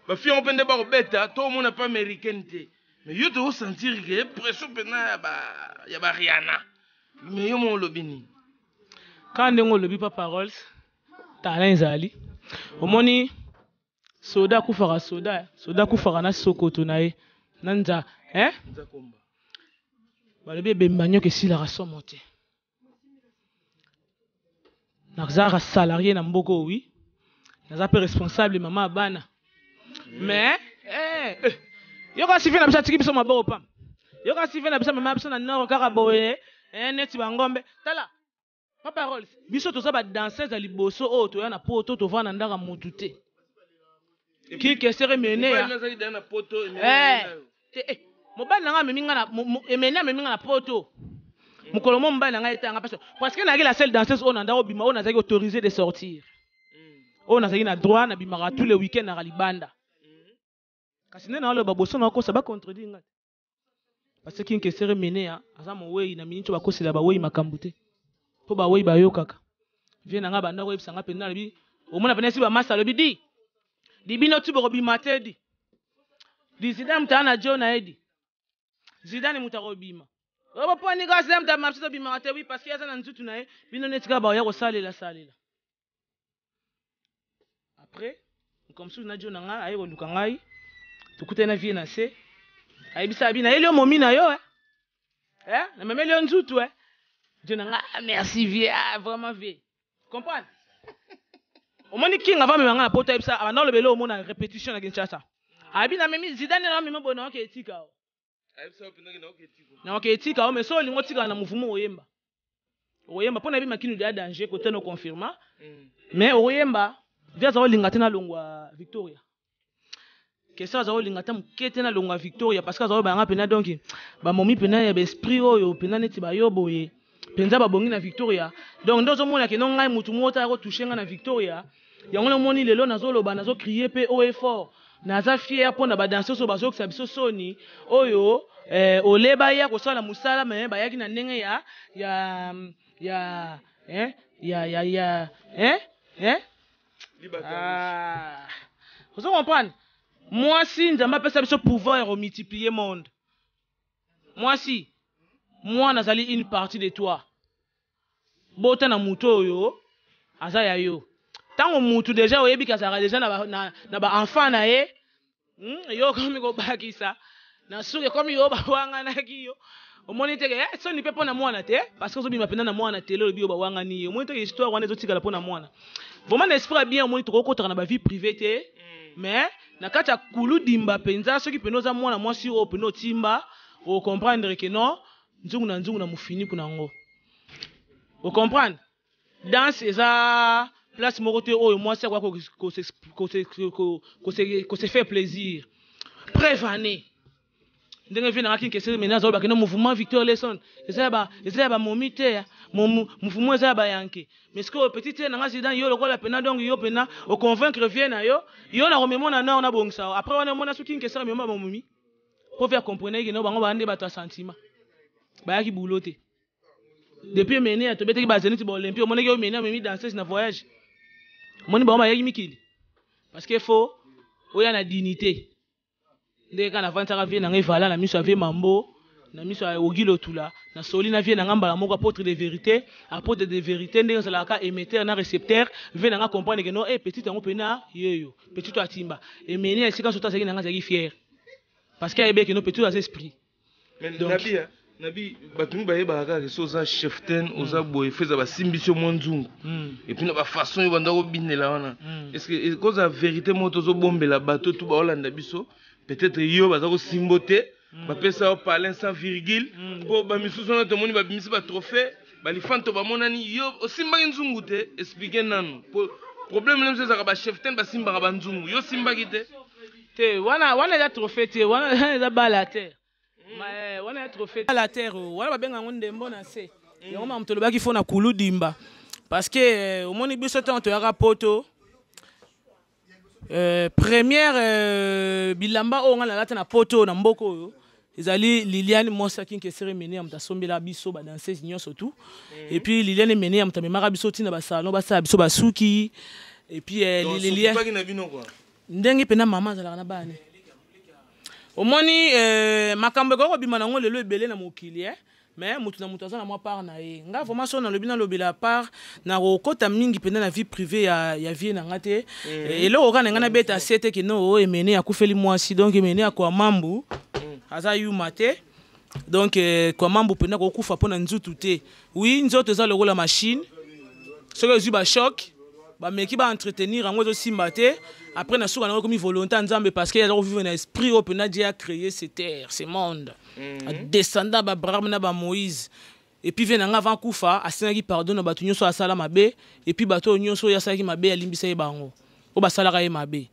bafi yango mpe nde bakobeta tokomona mpe américaine te, mais yo tokosentir ke pression mpena ya bariana, mais yo mo olobi nini? Kaka ndenge olobi pa paroles, talent ezali. Omoni soda akufaka, soda soda akufaka na sokoto na ye na nza, eh? Nzakomba. Balobi ebemba nyoka esilaka somo te. Nazalaka salarié na mboka oyo, oui, naza mpe responsable, mama ya bana, mais eh, yoka sive na biso atiki biso maboko pam, yoka sive na biso mama biso na nord kaka boye, eh, neti bangombe. Tala papa Rolls, biso toza badanseuse ya liboso oyo toya na poto tovanda na ndako ya motu te. Kikesere Emeneya. Mobali nazalaki deya na poto. Eh, te, eh, mobali na ngai amemi nga na Emene amemi nga na poto mokolo mo mobali na ngai etanga parce que nazalaki la seule danseuse oyo na ndako obima, oyo nazalaki autorisé de sortir, oyo nazalaki na droit nabimaka tous les week-end naka libanda. Kasi nde naoloba boso nakosa bacontredire nga te parce que Kinkesere Emeneya aza mowei na miniti oyo bakosela bawei makambo te mpo bawei bayokaka vie na ngai banda koyebisa nga mpenza alobi omona pene esi bamasa alobi di di bino ti bokobima te di. Di Zidane moto aa na jo na ye di Zidane moto akobima oyo boponi kaka Zidane moto abima, biso tobimaka te. Oui, parce que aza na nzutu na ye, bino neti kaka baoya kosalela salela. Après, comme soki na jo na ngai aye koluka ngai, tokutani na vie na se, ayebisa abi nayeli yo momi na yo, eh? Eh? Namemeli yo nzutu, eh? Jo na ngai, ah, merci vie, ah, vraiment vie, comprendre. Omoni King avant mema ngai na poto, ayebisa abanda olobela, omona répétition na Kinshasa, abi namemi Zidane na mema boye, naoke etika o naoke etika o. Mais so olingi otikala na mouvement, oyemba, okoyemba mpo na yebi makinu deya danger kote no confirma. Mais okoyemba vi aza kolinga te nalongwa Victoria. Kesa aza kolinga te moke te nalongwa Victoria, parce que aza koyeba yanga mpena. Donc bamomi mpena ya baesprit oyo mpena neti bayo boye mpenza babongi na Victoria. Donc nde ozomona keno ngai motu moko taya kotouche ngai na Victoria. Yango namoni lelo nazoloba, nazocrier mpe haut et fort, naza fier mpo na badanseuse oyo bazokisa biso soni oyo, ole baya kosala mosala, me bayaki na ndenge ya eh, ya eh, eh? Ah. Ozo comprendre, mwasi, Nzambe apesa biso pouvoir ya komultiplier monde. Mwasi, mwana azali une partie de toi. Bota na motu oyo aza ya yo. Ntango mutu deja oyebi ke azalaka deja na baenfant na ye, yo okomi kobakisa na suki, ekomi yo bawanganaki yo. Omoni teke, eh, soni mpe mpo na mwana te, parce que ozobima mpenza na mwana tele, olobi yo bawangani ye. Omoni teke histoire wana ezotikala mpo na mwana vraiment na esprit ya bien. Omoni, tokokotaka na bavie privée te, mais na kati ya kulu dimba mpenza, soki mpena oza mwana mwasi oyo mpena otimba, ocomprendre ke non, nzungu na nzungu na mofiniku nango. Ocomprendre, danse eza place moko te oyo mwasi akoka kose faire plaisir. Preuve année ndenge vie nanga kinkese mena azoloba kende mouvement Victor Leson eza ya bamomi te, mouvement eza ya bayanke. Mais sikoyo petit te nanga Zidane, yo lokola pena, donc yo pena oconvaincre vie na yo, yo na komema na nord, nabongisa. Après wana omona soki nkesaka mema bamomi po vie acomprendre ke no, bango baa nde bato ya sentiment, bayaki boulot te. Depuis emene ya tobetaki bazénith, baolympie, omonaki oyo mene amemi danseuse na voyage? Omoni bango bayaki mikili parce que faut oya na dignité. Ndenge kaka navandisaka vie nanga evala na miso ya vie Mambo, na miso ya Ogilo Tula, na soli na vie nanga mbala moko, apôtre de vérité, apôtre de vérité. Ndenge ezalaka kaka émetteur na récepteur, vie nanga comprendre ke non, eh, petit yango mpena yeyo, petit oyo atimba emene ya esika soto azalaki nanga, azalaki fier parce que ayebeki ke non, petit oyo aza esprit. Mais nabi, nabi bato mingi bayebaka kaka so oza cheftaine, oza boye, fo eza basimbisi yo mwa nzungu, et puis na bafaçon oyo banda kobinela wana. Est ce que kozala vérité moko tozobombela bato tu baolanda biso? Peut-être yo baza kosimbo te, bapesa yo palin sans virgule, mpo bamisusu wana tomoni babimisi batrophée, balifanto bamonani, yo osimbaki nzungu te. Explique nanu, po problème na biso ezalaka bacheftaine basimbaka banzungu, yo osimbaki te. Te, wana wana eza trophée te, wana eza bala te. Wana ya trophée la terre wana babenga yango ndembo na se. Yango makambo tolobaki fo na kulu dimba, parce que omoni biso ntango toyaka poto, première bilamba oyo ngai nalata na poto na mboka oyo ezali Liliane mwasi akinkesere mene ya moto asombela biso badanseuse nyonso tout. Et puis Liliane mene ya moto amemaka biso ntina basalon, basala biso basuki. Et puis Liliane ndenge mpena mama azalaka na bana, omoni, makambo ekoki kobima nango lelo ebele na mokili, eh? Mais motu na moto aza na mwa part na ye. Nga vraiment so nalobi, nalobela part na kokota mingi mpenza na vie privée ya vie na nga te. Eloko kaka na ngai nabeta se te ke no, oyo emene akufeli mwasi, donc emene akwa mambu, aza yuma te. Donc kwa mambu mpenza kokufa mpo na nzutu te. Oui, nzoto eza lokola machine, soki ezwi bachoc, bameki baentretenir yango, ezosimba te. Après na suka nango ekomi volonté ya Nzambe, parce que aza kovivre na esprit oyo mpenza Dieu a créé cette terre, ce monde, adescenda baAbraham na baMoïse. Et puis vie na nga avant kufa asengaki pardon na bato nyonso asala mabe. Et puis bato oyo nyonso oyo asalaki mabe, alimbisa ye bango oyo basalaka ye mabe.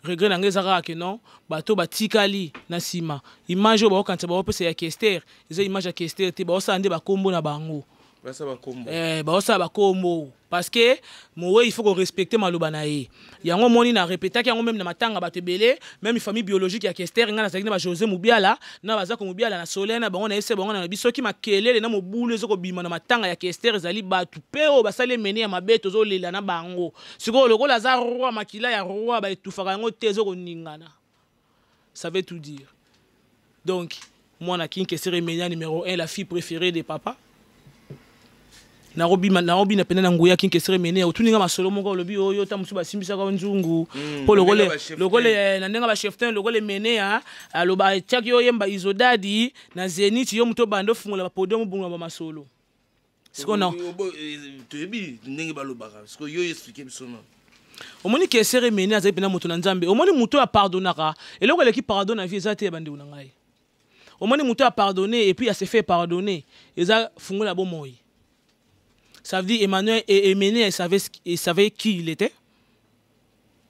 Regret na ngai eza kaka ke non, bato batikali na nsima, image oyo baokanisa baopesa ya Kester eza image ya Kester te. Baosala nde bakombo na bango, baosala bakombo, parce que mowe il faut korespecte maloba na ye. Yango omoni na répétaki yango même na matanga, bato ebele, même famille biologique ya Kester, ngai nazalaki na bajosé Mobiala na bazako Mobiala na soleil na bango, na yese bango na biso, soki makelele na mobulu ezokobima na matanga ya Kester, ezali bato mpe oyo basali emene ya mabe, tozolela na bango. Sikoyo lokola aza roi, makila ya roi baetufaka yango te, ezokoningana. Ça veut tout dire. Donc mwana Kinkesere Emeneya numéro 1, la fille préférée de papa. Narobima, narobina pena na nguya Kinkesere Emeneya. Otuni nga masolo moko olobi oyo ta mosusu basimbisaka yo nzungu. Po ndenge ba chef lokole, ten. na ndenge ba chef ten, lokole Emeneya, aloba atiaki yo yemba Izodadi na Zenith, yo moto bando fungola ba podium bunga ba masolo. Siko na Toyebi ndenge balobaka. Siko yo expliquer biso na. Omoni Kesere Emeneya azali pena moto na Nzambe. Omoni moto ya pardonnaka. Eloko eleki pardon na vie eza te ya bandeko na ngai. Omoni moto ya pardonner et puis a se fait pardonner. Eza fungola bomoi. Ça veut dire Emmanuel et Emeneya, il savait qui il était.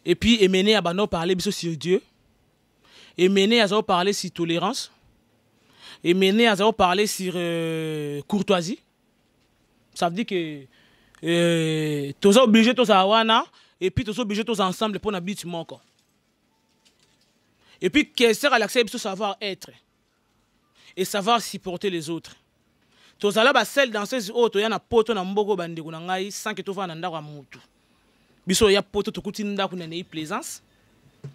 Et puis Emeneya a parlé biso sur Dieu. Emeneya a parlé sur tolérance. Emeneya a parlé sur courtoisie. Ça veut dire que tous obligés tous à wana et puis tous obligés tous ensemble pour na but moko. Et puis Kester a l'accès biso savoir être et savoir supporter les autres. Tozala ba celle dans ces autres ya na poto na mboko bandeko na ngai sans que tovanda na ndako ya mutu. Biso ya poto tokuti ndako na nei plaisance.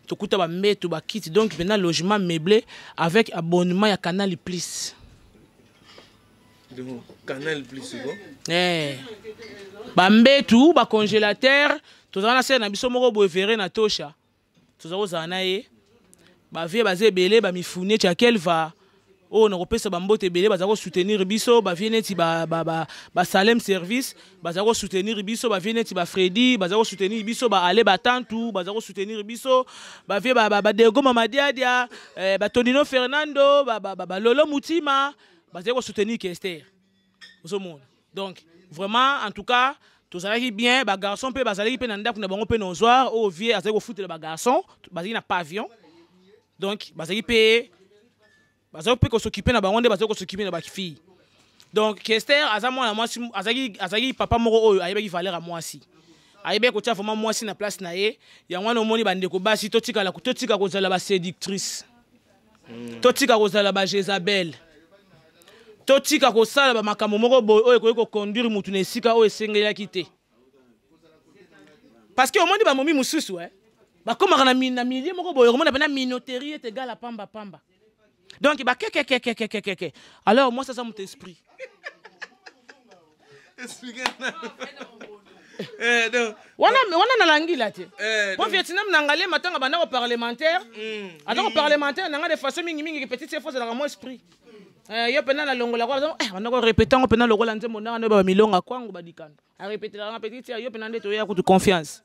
Tokuta ba mbeto ba kiti donc maintenant logement meublé avec abonnement ya Canal Plus. Donc Canal Plus quoi? Ba mbeto ba congélateur tozala na sel na biso moko boye verre na tosha. Tozala kozala na ye. Ba vie baze ebele ba mifune tia kelva. Oyo na kopesa ba mbote ebele baza ko soutenir biso, ba vie neti ba Salem service, baza ko soutenir biso, ba vie neti ba Freddy, baza ko soutenir biso, ba Ale ba Tantu, baza ko soutenir biso, ba vie ba Dego Mama Diadia, ba Tonino Fernando, ba Lolo Mutima, baza ko soutenir Kester. Ozomona. Donc vraiment en tout cas tozalaki bien, ba garçon pe bazalaki pe na ndako na bango pe na ozoir, oyo vie azalaki kofutela ba garçon, bazalaki na pavillon. Donc bazalaki pe bazalaki pe kos'occuper na bango nde bazalaki kos'occuper na ba fille. Donc Kester aza mwana mwasi, azalaki papa moko oyo ayebaki valeur ya mwasi. Ayebaki kotia vraiment mwasi na place na ye. Yango wana omoni bandeko basi, totika kozala ba séductrice. Totika kozala ba Jézabel. Totika kosala ba makambo moko boye oyo ekoki koconduire mutu na esika oyo esengelaki te. Parce que omoni ba momi mosusu, bakomaka na milieu moko boye, okomona pena minoterie ete gala pamba pamba. Donc, bah, ke, ke, ke, ke, ke, ke, ke, ke. Alors, moi, ça, ça mon esprit. Expliquez. Donc, Wana, wana na langi la te. Po Donc. Vietnam na ngale matanga banda ko parlementaire. Ata ko parlementaire nanga de façon mingi mingi que petite fois ça mon esprit. Yo pena na longola kwa, banda ko répéter ngo pena lokola nzembo ndanga no ba milonga kwangu ba dikando. A répéter la petite yo pena nde to ya kutu confiance.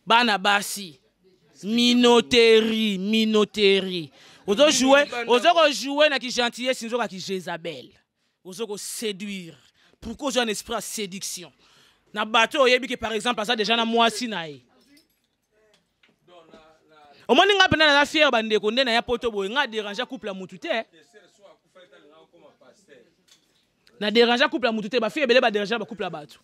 Bana basi. Minoterie, minoterie. Ozo jouer, ozo ko jouer na ki gentillesse, ozo ka ki Jézabel. Ozo ko séduire. Pourquoi ozo un esprit à séduction? Na bateau oyebi que par exemple aza déjà na mwasi na ye. Omoni nga pena na fier ba ndeko nde na ya poto boye nga déranger couple ya mutu te. Na déranger couple ya mutu te, ba fille ebele ba déranger ba couple ya bato.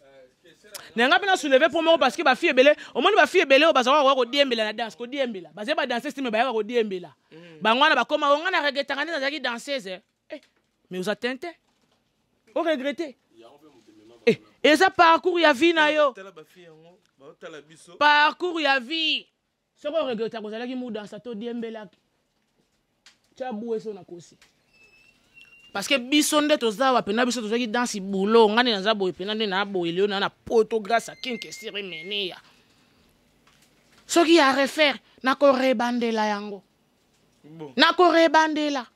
Na nga pena soulever pour moi parce que ba fille ebele, omoni ba fille ebele oyo bazalaka koya kodiembela na danse, kodiembela. Bazali ba danseuse te, mais bayaka kodiembela. Bango wana bakoma, oh, nga na regrettaka nde nazalaki danseuse. Mais oza tente. O regretter. Eza parcours ya vie na yo. Tala ba fille yango, ba otala biso. Parcours ya vie. Soko o regrettaka ozalaki mu danse to diembelaki. Tia boué so na kosi. Parce que biso nde toza wa pena biso tozaki danse boulot, ngani naza boye pena nde na boye leo na na poto grâce à Kinkesere Emeneya. Soki ya refaire na ko rebandela yango. Bon. Na ko rebandela.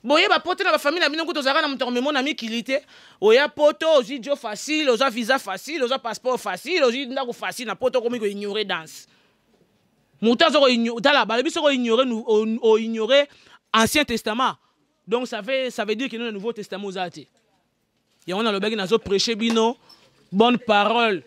Boye ba poto na ba famille na bino kuto zaka na mutu memo na mikili te. Oya poto ozi jo facile, oza visa facile, oza passeport facile, ozi ndako facile na poto komi ko ignorer danse. Mutu azo ko ignorer, tala ba biso ko ignorer nous, o ignorer Ancien Testament. Donc ça veut dire que nous le Nouveau Testament oza te. Yango na lobaki nazo prêcher bino bonne parole.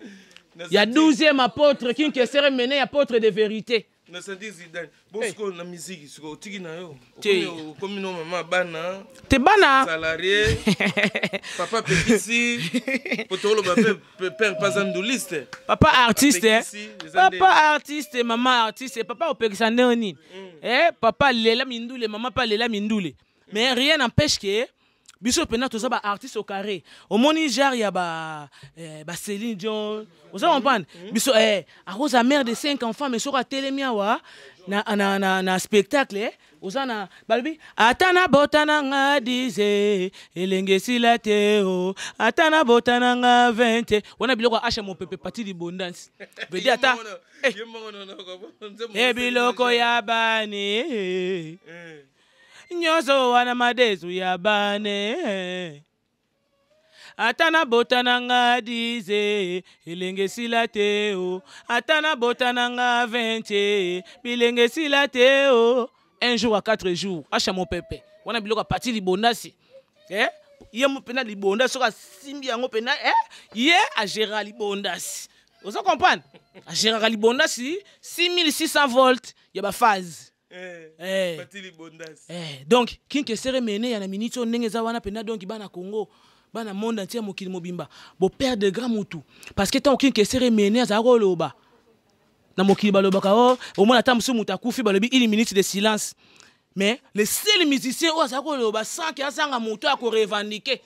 Il y a 12e apôtre qui serait mené apôtre de vérité. Na senti Zidane. Bon, Hey. siko na musique, siko otiki na yo. Te. Okomi, okomi no mama bana. Te bana. Salarié. Papa Pekisi. Potolo ba pe, pe, père pas anduliste. Papa artiste, eh. Pekisi, les Andes. Papa artiste, maman artiste, papa opekisa nde nini? Eh, papa lela mindule, maman pa lela mindule. Mais rien n'empêche que Biso mpena toza ba artiste au carré. Omoni genre ya ba eh, ba Céline Dion. Oza comprendre? Biso eh akoza mère de 5 enfants mais soki atelemi awa na na na, na spectacle eh, oza na balobi ata na bota na nga 10 elenge esila te o ata na bota na nga 20 wana biloko ya asha mopepe pati libondance veut dire ata eh, eh biloko ya bani eh. Nyonso wana madesu ya bane ata nabota na nga 10 elenge esila te o ata nabota na nga 20 bilenge esila te o un jour à 4 jours asha mopepe wana biloko apati libondasi eh? Ye mpena libonda soki asimbi yango mpena eh? Ye agéraka libondasi, oza comprendre, agéraka libondasi 6600 volt ya baphase. Eh, eh. Eh, donc Kinkesere mene ya na minute oyo ndenge eza wana mpena. Donc bana Congo, bana monde entier ya mokili mobimba, boperdre grand mutu, parce que ntango Kinkesere mene azalaka koloba na mokili, balobaka o omona ata mosusu moto akufi, balobi une minute de silence. Mais le seul musicien oyo azalaka koloba sans ke azanga moto ya korevendiquer,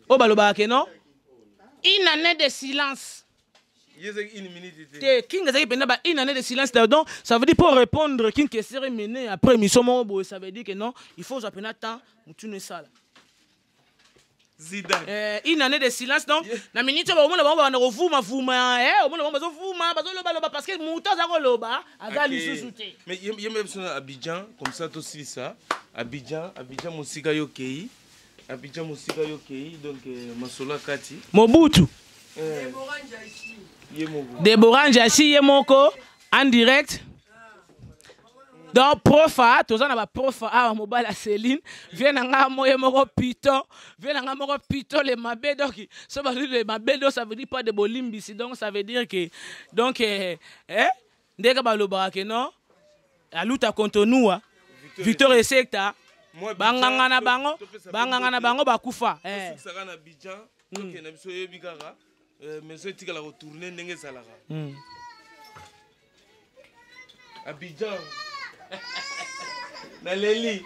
oyo balobaka ke non, une année de silence te, King azalaki mpenza ba une année de silence. Donc ça veut dire, pour répondre King Kesere mene après émission moko boye, ça veut dire que non, il faut ozwa mpena temps motunu esala. Zidane. Eh, une année de silence, donc na minute oyo bakomona bango babanda kovuma-vuma, eh, omona bango bazovuma, bazolobaloba, parce que moto aza koloba aza lisusu te. Mais yemba biso na Abidjan, comme ça tosilisa. Abidjan, Abidjan mosika yo kei, Abidjan mosika yo kei, donc eh, masolo akati. Mobutu. Eh, ye moko. Deborah Njasi ye moko en direct. Donc profa, toza na baprofa awa, mobali ya Céline, vie na nga mo ye moko piton, vie na nga moko piton le mabe. Donc so balobi le mabe, donc ça veut dire pas de bolimbisi. Donc ça veut dire que donc eh, eh, ndenge balobaka ke non, aluta kontonua Victor Esekta, banganga na bango, banganga na bango bakufa eh. Tosukisaka na Abidjan, tokende biso, oyebi kaka maison etikala kotourner ndenge ezalaka. Abidjan, naleli.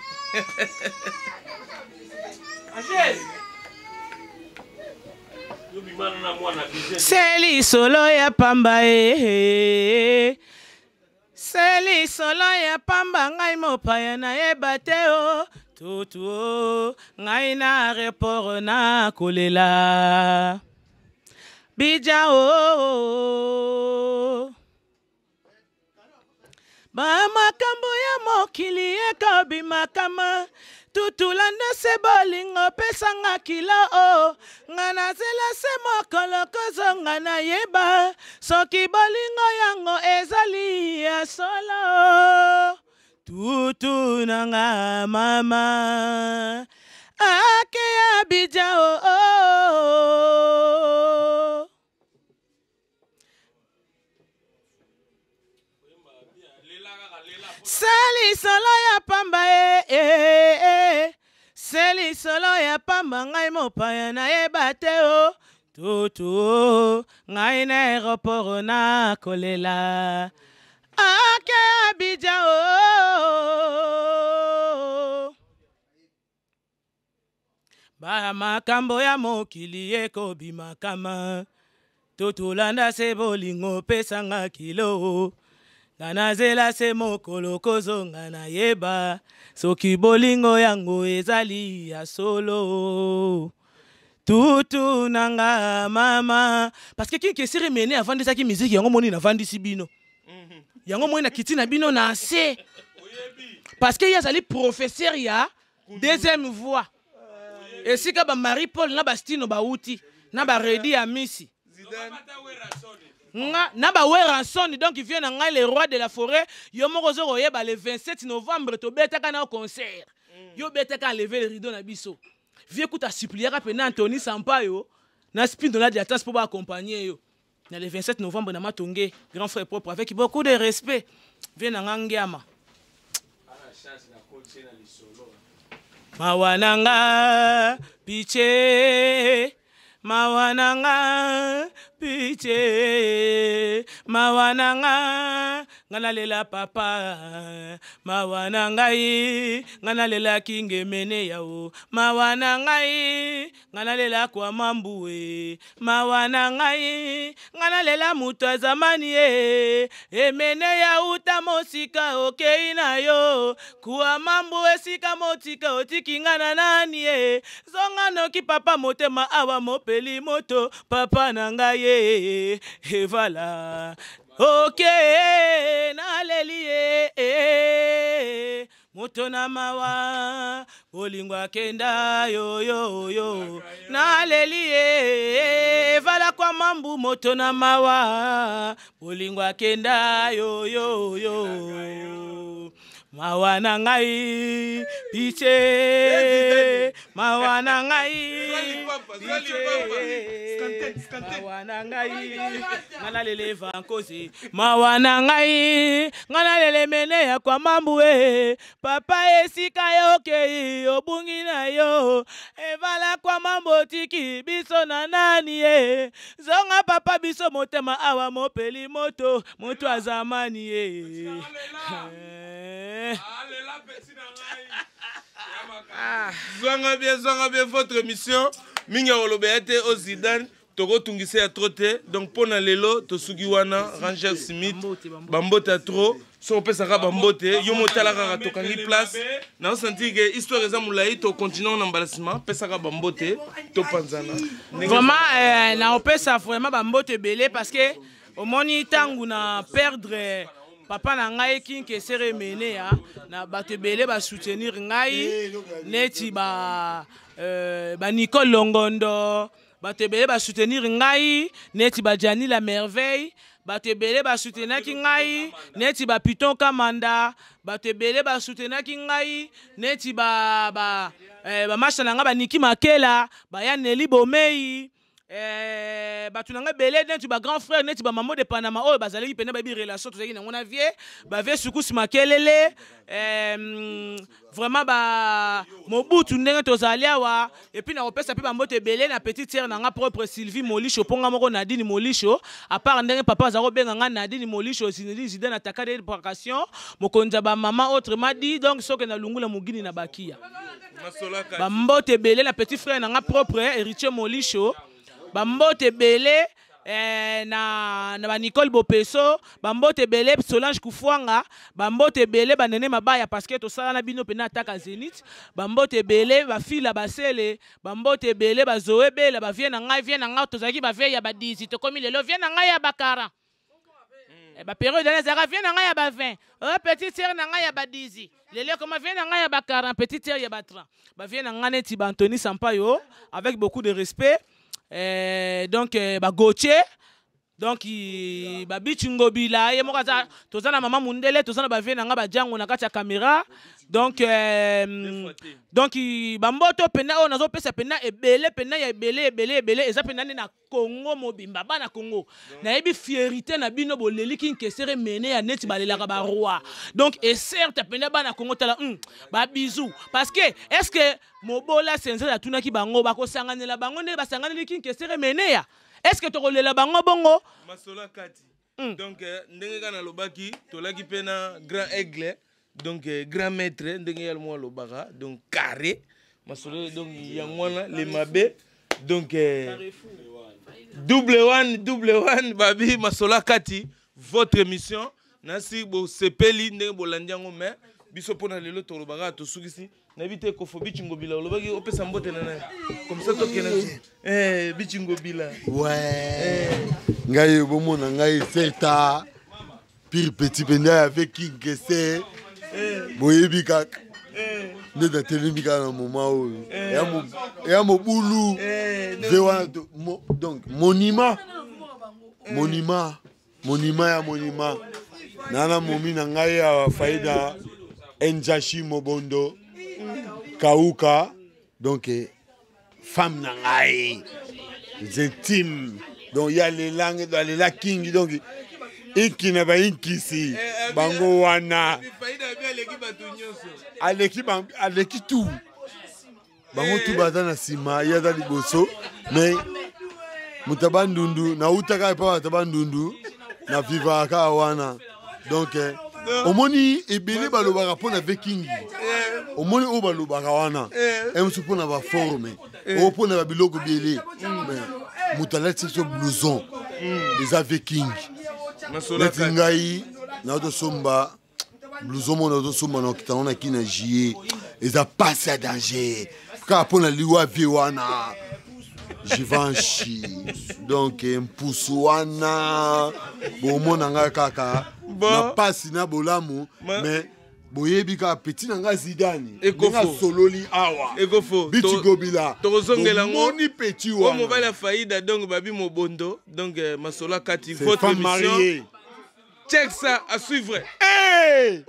Angèle. Se lisolo ya pamba e, se lisolo ya pamba, ngai mopaya nayeba te o tutu o ngai na aéroport na kolela bija o bamakambo ya mokili ekobimakama tutulanda se bolingo pesanga kilo o nga nazela se mokolo kozonga nayeba soki bolingo yango ezali ya solo. Tutu na nga mama ake Abidjan o oh, oh. Se lisolo ya pamba e, e, e. Se lisolo ya pamba, ngai mopaya nayeba te o tutu o ngai na aéroport na kolela ake Abidjan o bamakambo ya mokili ekobimakama totolanda se bolingo pesanga kilo nga nazela se mokolo kozonga nayeba soki bolingo yango ezali ya solo. Tutu na nga mama, parce que Kinkesiri mene avandisaki miziki yango, moni navandisi bino yango, moni na kiti na bino na se, parce que ye azali professeur ya deuxième voix, esika bamarie Paul na bastino bauti na baredi ya misi nga na baweranson. Donc vie na ngai, le roi de la forêt, yo moko ozo koyeba, le 27 novembre tobetaka na concert, yo betaka enlever le rideau na biso. Vie kuta suppliaka mpena Antony Sampayo na Spindo na Diatas mpo baaccompagne yo na le 27 novembre na Matonge. Grand frère propre, avec beaucoup de respect, vie na nga ngiama mawa na nga piche, mawa na nga piche, mawa na nga. Nga nalela papa, mawa na ngai. Nga nalela kingemene yao, mawa na ngai. Nga nalela kwa mambue, mawa na ngai. Nga nalela moto ya zamani ye, emene ya uta mosika okei na yo. Kwa mambu esika motika otiki nga na nani ye. Zonga noki papa motema awa mopeli moto papa na ngai ye. Evala ok naleli ye moto na mawa bolingo akenda yoyoyo naleli ye evala kwa mambu moto na mawa bolingo akenda yoyoyo mawa na ngai pitie mawa na ngai mawa na ngai nga nalele vankozi mawa na ngai nga nalele mene ya kwa mambu e papa esika yo okei obungi na yo evala kwa mambu otiki biso na nani e zonga papa biso motema awa mopeli moto moto azamani ye. Zwanga bien, zwanga bien votre émission. Mingi ya koloba ya te o Zidane tokotungisa ya trop te. Donc mpo na lelo tosuki wana Ranger Smith bambote ya trop. So opesaka bambote yo motala kaka tokangi place. Na sentir que histoire eza molai to continuer na mbala nsima pesaka bambote topanzana. Vraiment na opesa vraiment bambote ebele parce que omoni ntango na perdre papa na ngai Kinkesere mene ya na bato ebele ba soutenir ngai neti ba ba Nicole Longondo, bato ebele ba soutenir ngai neti ba Gianni la merveille, bato ebele ba soutenaki ngai neti ba Piton Kamanda, bato ebele ba soutenaki ngai neti ba ba ba masha na ngai ba Niki Makela, ba ya Nelly Bomei. Bato na ngai ebele neti ba grand frère neti ba mamo de Panama oyo bazalaki pene bayebi relation tozalaki nango na vie, ba vie sukusi makelele, vraiment ba Mobutu ndenge tozali awa. Et puis nakopesa pe bambote ebele na petite sœur na nga propre Sylvie Molisho, mpo nga moko Nadine Molisho, à part ndenge papa aza kobenga nga Nadine Molisho, Zinedine Zidane ataka de préparation mokonzi ya ba mama autrement dit. Donc soki na lungula mugini na bakia bambote ebele na petit frère na nga propre Héritier Molisho, bambote ebele na ba Nicole Bopeso, bambote ebele Solange Kufuanga, bambote ebele ba Nene Mabaya parce que tosala na bino pena ataka Zenith, bambote ebele ba Fila Basele, bambote ebele ba Zoé Bela, ba vie na ngai, vie na ngai tozalaki ba vie ya ba 10 tokomi lelo vie na ngai ya ba 40. Ba période wana ezalaka vie na ngai ya ba 20. Oh, petite sœur na ngai ya ba 10. Lelo koma vie na ngai ya ba 40, petite sœur ya ba 30. Ba vie na ngai neti ba Anthony Sampaio avec beaucoup de respect. Donc ba Gauthier, donc ba Bichi Ngobila, ye moko aza, toza na mama Mundele, toza na ba vie na ngai ba Django na kati ya caméra. Donc ba mboto pena oyo nazo pesa pena ebele, pena ya ebele, ebele, ebele, eza pena nde na Congo mobimba, bana Congo. Nayebi fierté na bino boleli Kinkesere mene ya neti balelaka ba roi. Donc et certes pena bana Congo tala ba bisous parce que est-ce que Mobola Senzel atunaki bango bakosanganela bango nde basanganeli Kinkesere mene ya? Est-ce que tokolela bango bongo? Masola kati. Donc ndenge kana lobaki tolaki pe na grand aigle, donc grand maître ndenge ya mo lobaka, donc carré masolo, donc yangwana les mabe, donc double one, double one babi masola kati votre émission nasi bo sepeli ndenge bolandi yango mais biso pona lelo tolobaka tosukisi nayebi te kofo bichi ngobila olobaki opesa mbote na nani comme ça tokende bichi ngobila. Ouais. Ngai bomona ngai seta pire petit penda avec Kinkese. Boyebi kaka. Nde natelemi kaka na moment oyo. Ya mobulu. Ve wana to, mo, donc monument. Monument. Monument ya monument. Nana momi na ngai ya Faida Njashi Mobondo Kauka, donc femme na ngai intime, donc ya lelange, ya lela king, donc inki na ba inkisi bango wana aleki bango, aleki tout bango tout baza na nsima, ye aza liboso. Mais moto ya bandundu nautaka epa bato ya bandundu na vivaka kaka wana. Donc eh, omoni ebele balobaka mpo na viking, omoni oyo balobaka wana mosusu mpo na baforme, oyo mpo na babiloko ebele, mais moto alati biso blouson eza viking. Masolo neti kati. Ngai nazosomba blouson moko, nazosomba na okita ngo na kini na juillet, eza pasi ya danger kaka mpo na liwa vie wana Givenchy. Donc mpusu wana bomona ngai kaka Bon. na pasi na bolamu, mais boyebi kaka petit na ngai Zidane Ekofo. ndenge asololi awa. Ekofo. Biti Gobila. Tokozongela yango. Bomoni petit Oyo wana. mobali ya faida, donc babi mobondo, donc masolo ya kati. C'est Votre femme émission mariée. Check ça, à suivre. Hey!